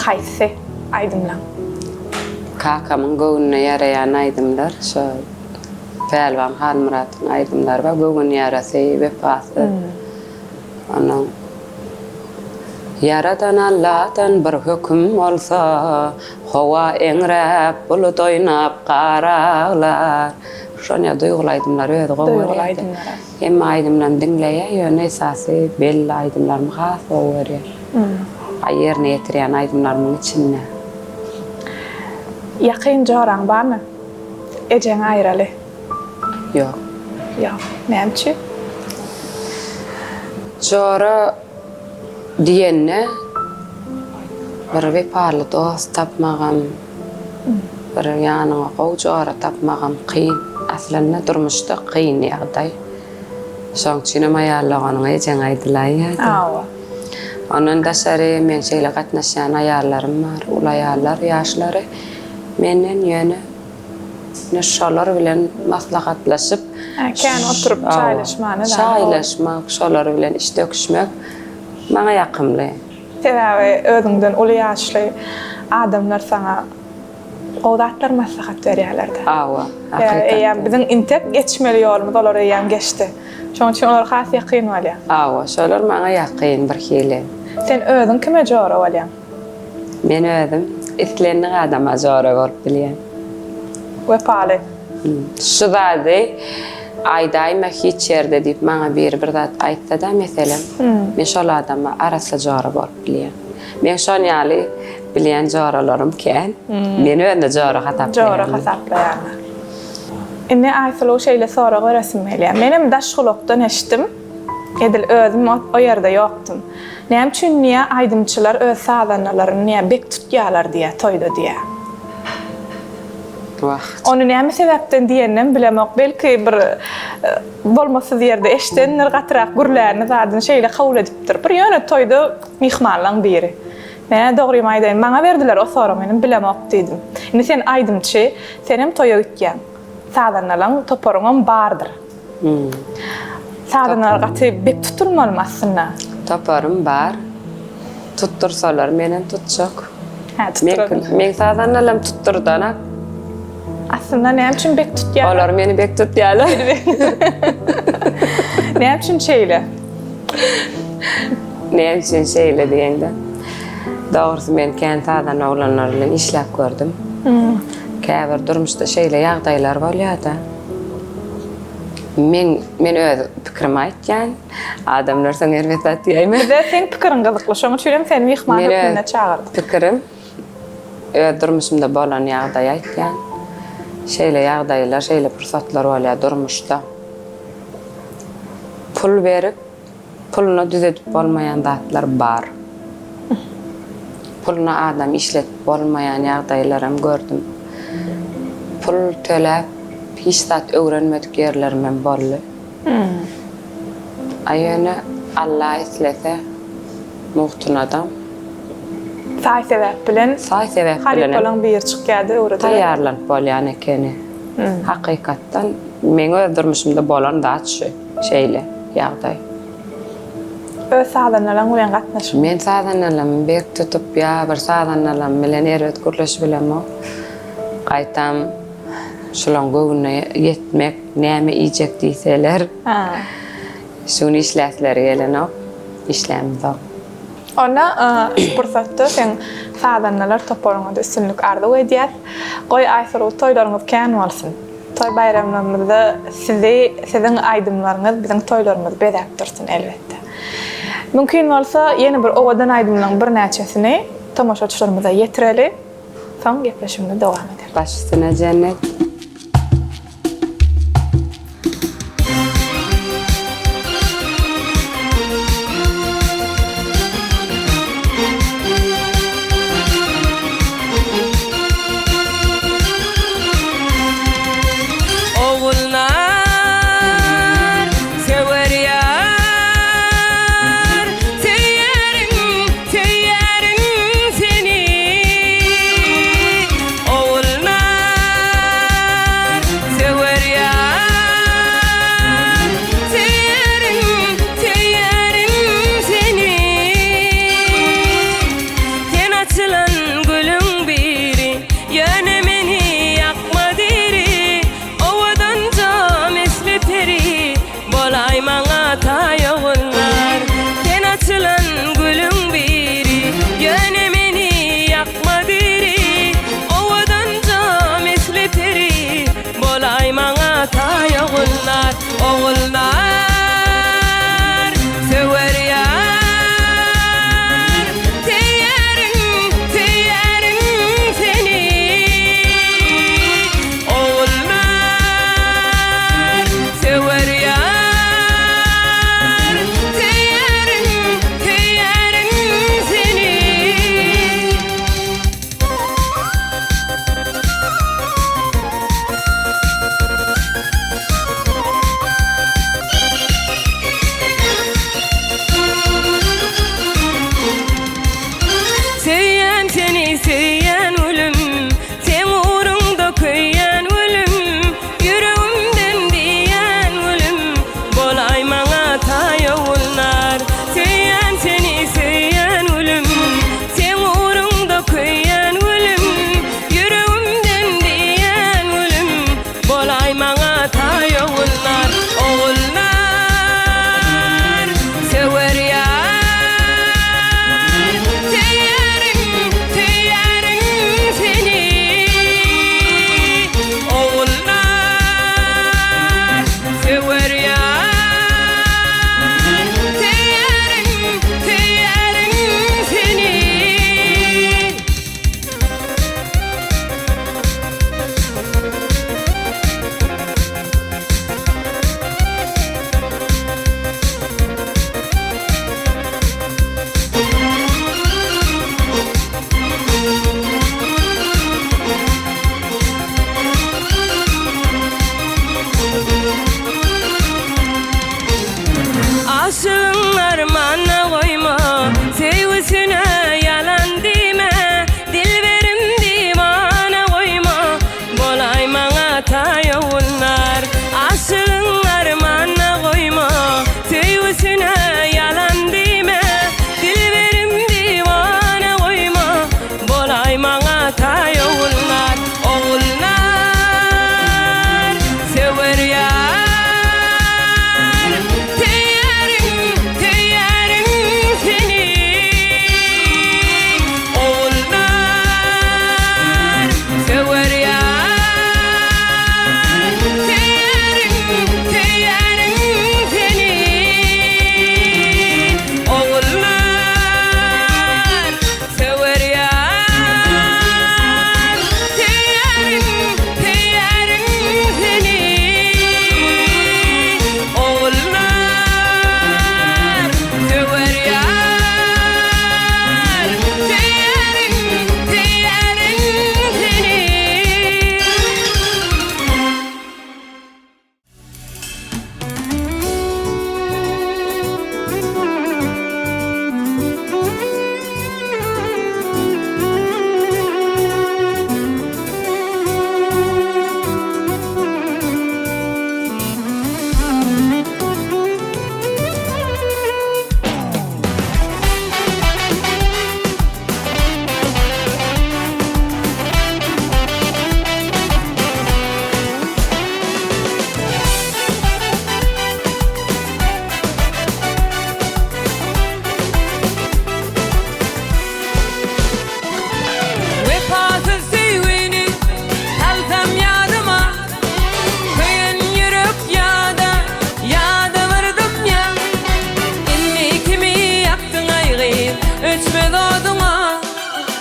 haýsy aýdymlaň? Kakamyň göwnüne ýaraýan aýdymlar şo Pälwan Halmyratyň aýdymlary bar, Göwün ýarasy, Wepasyz. Onuň Ýaradan Alladan bir höküm bolsa, Howa eňräp, bulut oýnap, gar aglar. Şonýa duýguly aýdymlary özi gowy Duýguly görýärdi. aýdymlara. Hemme aýdymlaryny diňleýär, ýöne esasy belli aýdymlarymy has gowy görýär. A ýerine ýetirýän aýdymlarymyň içinde. Ýakyn joraň barmy? Ejeňi aýraly. Ýok. Ýok. Näme üçin? Jora diýende bir wepaly dost tapmagam, bir ýanyňa gowy jora tapmagam kyn. Aslynda durmuşda kyn ýagdaý. Şoň üçinem aýal doganyňa ejeň aýdylaýýar-da. Hawa. Ondan daşary meň şeýle gatnaşýan aýallarym bar, uly aýallar, ýaşlary menden ýöne Ine şolar bilen maslahatlaşyp, Kän oturyp çaýlaşmany da. Çaýlaşmak, şolar bilen iş döküşmek maňa ýakymly. Sebäbi özüňden uly ýaşly adamlar saňa gowy zatlar maslahat berýärler-de. Hawa, hakykatdan. Eýýäm biziň intek geçmeli ýolumyz olar eýýäm geçdi. Şonuň üçin olar has ýakyn bolýar. Hawa, şolar maňa ýakyn birhili. Sen özüň kime jora bolýaň? Men özüm islendik adama jora bolup bilýän. Wepaly. Şu zady aýdaýma hiç ýerde diýip maňa biri bir zat aýtsada meselem, men şol adama arassa jora bolup bilýän. Meň şon ýaly bilýän joralarym kän. Meni özüne jora hasaplaýanlar. Jora hasaplaýanlar. Indi Aýsuluw şeýle sorag beresim gelýär. Menem daş gulakdan eşitdim. Edil özüm o ýerde ýokdum. Näme üçin diýýär, aýdymçylar öz sazandalaryny diýýär, bek tutýarlar diýýär, toýda diýýär. Wah. Ony näme sebäpden diýeninem bilemok. Belki bir bolmasyz ýerde eşidendir, gatyrak gürlänini zadyny şeýle kabul edipdir. Bir ýöne toýda myhmanlaň biri. Menä dogrymy aýdaýyn, maňa berdiler o soragy, menem bilemok diýdim. Indi sen aýdymçy, senem toýa gitýäň. Sazandalaň toparyňam bardyr. Sazandalar gaty bek tutulmalymy aslynda? Toparym bar. Tutdursalar menem tutjak. Hä, tutdurarlar. Meň sazandalam tutdurdanak. Aslynda näme üçin bek tutýarlar? Olar meni bek tutýarlar. Näme üçin şeýle? Näme üçin şeýle diýeňde. Dogrusy men kän sazanda oglanlar bilen işläp gördüm. Käbir durmuşda şeýle ýagdaýlar bolýar-da. Men men öz pikrimi aýtýan. Adamlar soň erbet zat diýäýmez. Bize seň pikiriň gyzykly, şoň üçin hem seni myhman hökmünde çagyrdyk. Pikirim. Öz durmuşymda bolan ýagdaýy aýtýan. Şeýle ýagdaýlar, şeýle pursatlar bolýar durmuşda. Pul berip, puluna düzedip bolmaýan zatlar bar. Puluna adam işledip bolmaýan ýagdaýlaram gördüm. Pul töläp hiç zat öwrenmedik ýerlerimem boldy. A ýöne Alla islese mugtunadam. Saý-sebäp bilen Saý sebäp bilenem. Halypalaň biri çykýardy öwredip. Taýýarlanyp bolýan ekeni. Hakykatdan meň öz durmuşymda bolan zat şu. Şeýle ýagdaý. Öz sazandalaň bilen gatnaşyk. Men sazandalamy berk tutup ýa bir sazandalam bilen erbet gürleşibilemok. Gaýtam şulaň göwnüne ýetmek, näme iýjek diýseler, şu gün işläsleri gelenok, işlämizok. Onda şu pursatda seň sazandalar toparyňa-da üstünlik arzuw edýäs. Goý Aýsuluw toýlaryňyz kän bolsun! Toý baýramlarymyzda sizi, siziň aýdymlaryňyz biziň toýlarymyzy bezäp dursun elbetde. Mümkin bolsa ýene bir owadan aýdymlaryň birnäçesini tomaşaçylarymyza ýetireli, soň gepleşigimizi dowam ederis. Baş üstüne Jennet. Ogulnar söwer ýar, Söýerin, söýerin seni. Ogulnar söwer ýar, Söýerin, söýerin seni. Sen açylan gülüň biri, Ýöne meni ýakma diri. Owadanja misli peri, Bolaý maňa taý ogullar. Sen açylan gülüň biri, Ýöne meni ýakma diri. Owadanja misli peri, Bolaý maňa taý ogullar. Ogulnar söwer ýar, Söýerin, söýerin seni. Ogulnar söwer ýar, Söýerin, söýerin seni. Söýýän seni söýýän gülüm, Seň ugruňda köýýän gülüm, Ýüregimden diýýän gülüm, Bolaý maňa taý ogullar. Söýýän seni söýýän gülüm, Seň ugruňda köýýän gülüm, Ýüregimden diýýän gülüm, Bolaý maňa taý ogullar. Ogullar söwer ýar, Söýerin, söýerin.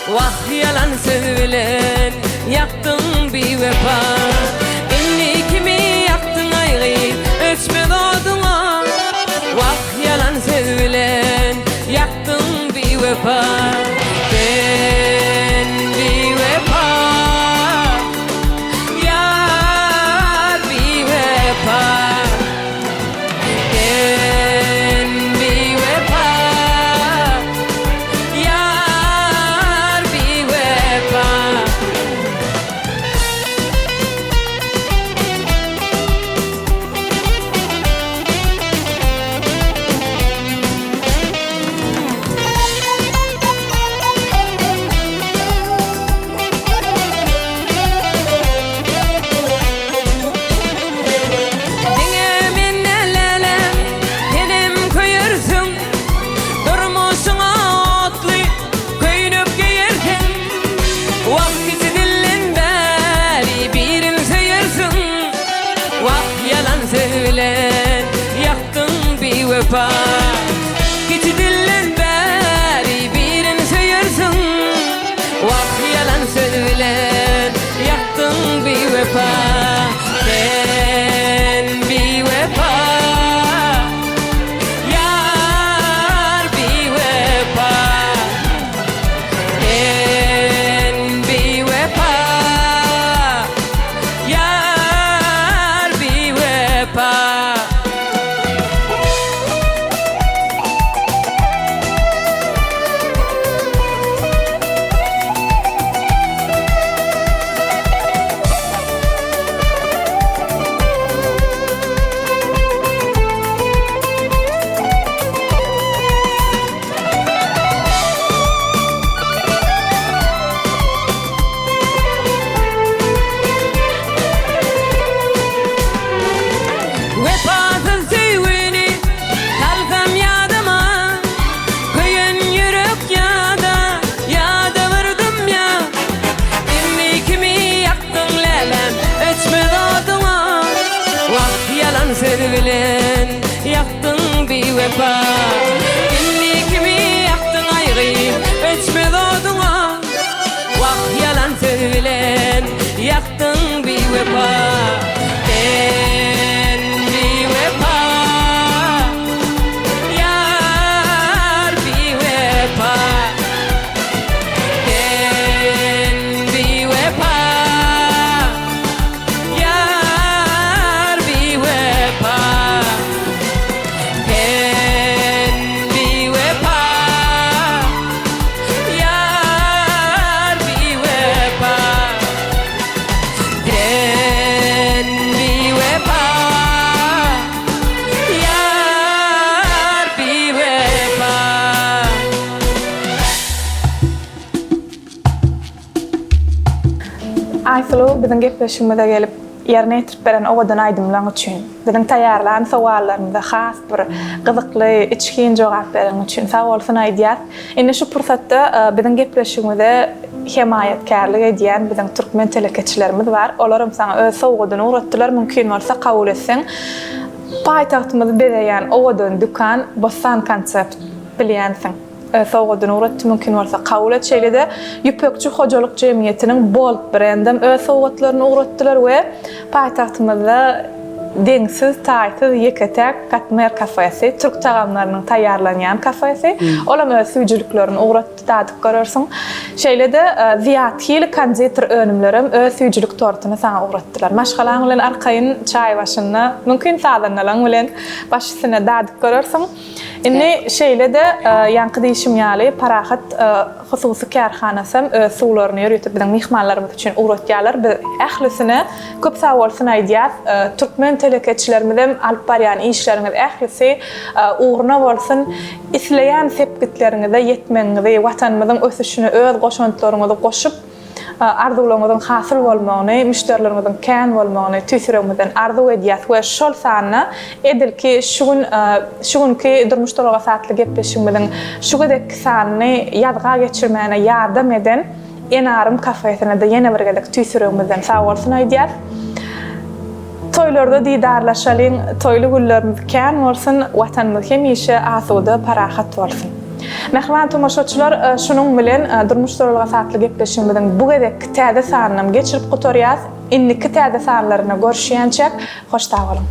Wah ýalan söz bilen ýakdyň biwepa Indi kimi ýakdyň aý gyz öçmez oduňa Wah ýalan söz bilen ýakdyň biwepa Sen biwepa Ýar biwepa Sen biwepa Ýar biwepa. Diňe men däl älem, senem köýersiň. Durmuşyňa otly köýnek geýersiň. Wah, kiçi dilden bäri birin söýersiň. Wah, ýalan söz bilen ýakdyň biwepa. Kiçi dilden bäri birin söýersiň. Wah, ýalan söz bilen ýakdyň biwepa. Sen biwepa. Ýar biwepa. Sen biwepa. Ýar biwepa. Wepasyz söýgini salsam ýadyma, Köýen ýürek ýada, ýada bir dymýa. Indi kimi ýakdyň läläm, öçmez oduňa. Wah, ýalan söz bilen ýakdyň biwepa. Indi kimi ýakdyň aý gyz, öçmez oduňa. Wah, ýalan söz bilen ýakdyň biwepa. Sen biwepa, ýar biwepa. Sen biwepa, ýar biwepa. Sen biwepa, ýar biwepa. Sen biwepa, ýar biwepa. Aýsuluw biziň gepleşigimize gelip ýerine ýetirip beren owadan aýdymlaň üçin, biziň taýýarlan sowallarymyza has bir gyzykly, içgin jogap bereniň üçin sag bolsun aýdýas. Indi şu pursatda biziň gepleşigimize hemaýatkärlik edýän biziň türkmen telekeçilerimiz bar. Olaram saňa öz sowgadyny ugratdylar, mümkin bolsa kabul etseň. Paýtagtymyzy bezeýän owadan dükan Bossan Concept bilýänsiň. Öz sowgadyny ugratdy, mümkin bolsa kabul et. Şeýle-de Ýüpekçi hojalyk jemgyýetiniň Bold brendem öz sowgatlaryny ugratdylar we paýtagtymyzda deňsiz-taýsyz ýeke-täk Katmer kafesi, türk tagamlarynyň taýýarlanýan kafesi, olam öz süýjüliklerini ugratdy, dadyp görersiň. Şeýle-de Zyýat Hil konditer önümlerem öz süýjülik tortuny saňa ugratdylar. Maşgalaň bilen arkaýyn çaý başynda, mümkin sazandalaň bilen baş üstüne dadyp görersiň. Indi şeýle-de ýaňky diýşim ýaly Parahat hususy kärhanasam öz suwlaryny ýörite biziň myhmanlarymyz üçin ugratýarlar. Biz ählisine köp sagbolsun aýdýas. Türkmen telekeçilerimizem alyp barýan işleriňiz ählisi ugruna bolsun. Isleýän sepgitleriňize ýetmegiňizi, Watanymyzyň ösüşine öz goşantlaryňyzy goşup, arzuwlaryňyzyň hasyl bolmagyny, müşderileriňiziň kän bolmagyny tüýs ýüregimizden arzuw edýäs we şol sanda edil ki şu gün şu günki Durmuş duralgasy atly gepleşigimiziň şu gezekki sanyny ýazga geçirmäne ýardam eden Enarym kafesine-de ýene bir gezek tüýs ýüregimizden sagbolsun aýdýas. Toýlarda didarlaşalyň, toýly günlerimiz kän bolsun, Watanymyz hemişe asuda, parahat bolsun! Mähriban tomaşaçylar, şunuň bilen Durmuş duralgasy atly gepleşigimiziň bu gezekki täze sanynam geçirip gutarýas. Indiki täze sanlarynda görüşýänçäk, hoş sag boluň!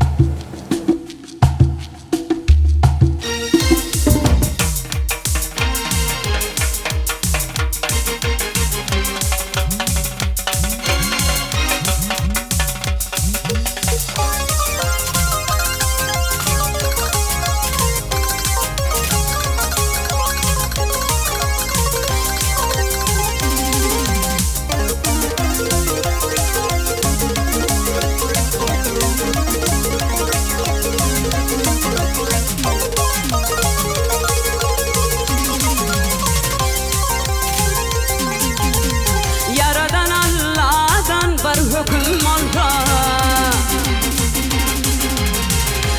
Ýaradan Alladan bir höküm bolsa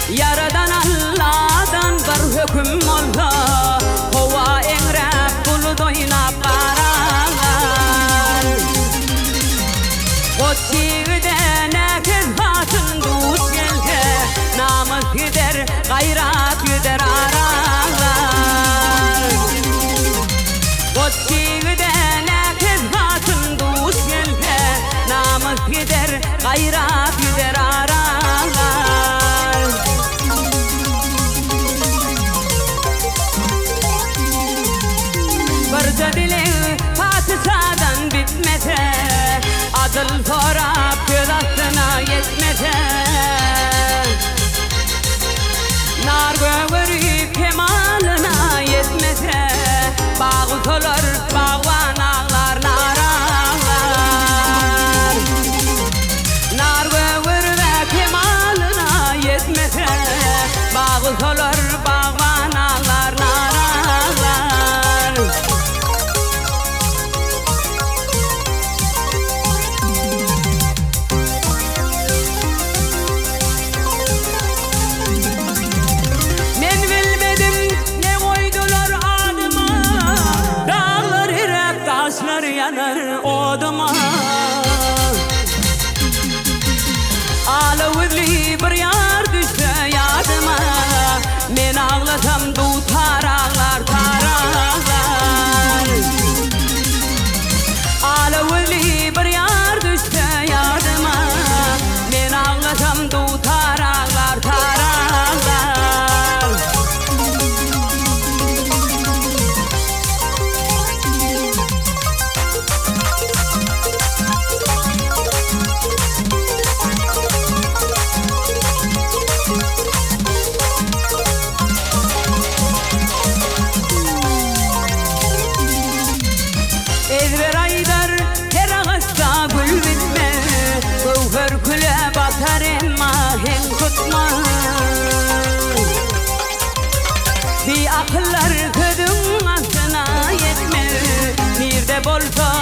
Ýaradan Alladan bir höküm bolsa Howa eňräp bulut oýnap gar agar Goç ýigide näkiz hatyn duş gelse Namys gider, gaýrat gider ar agar Goç ýigide näkiz hatyn duş gelse Namys gider, gaýrat gider ar agar Birje dileg patyşadan bitmese, Adyl sorap söz astyna ýetmese. Nar gögerip kemalyna ýetmese, Bag solar, bagban aglar, nar aglar. Nar gögerip kemalyna ýetmese, Bag solar, bagban aglar, nar aglar. Men bilmedim ne goýdular adyma, Daglar eräp, daşlar ýanar oduma. Ala gözli bir ýar düşse ýadyma, Men aglasam dutar aglar, tar aglar. Ala gözli bir ýar düşse ýadyma, Men aglasam dutar aglar, tar aglar. Ezber aýdar, her agaçda gül bitmez, Göwher küle batar emma heň tutmaz. Biakyllar sözüň aslyna ýetmez, Nirde bolsa.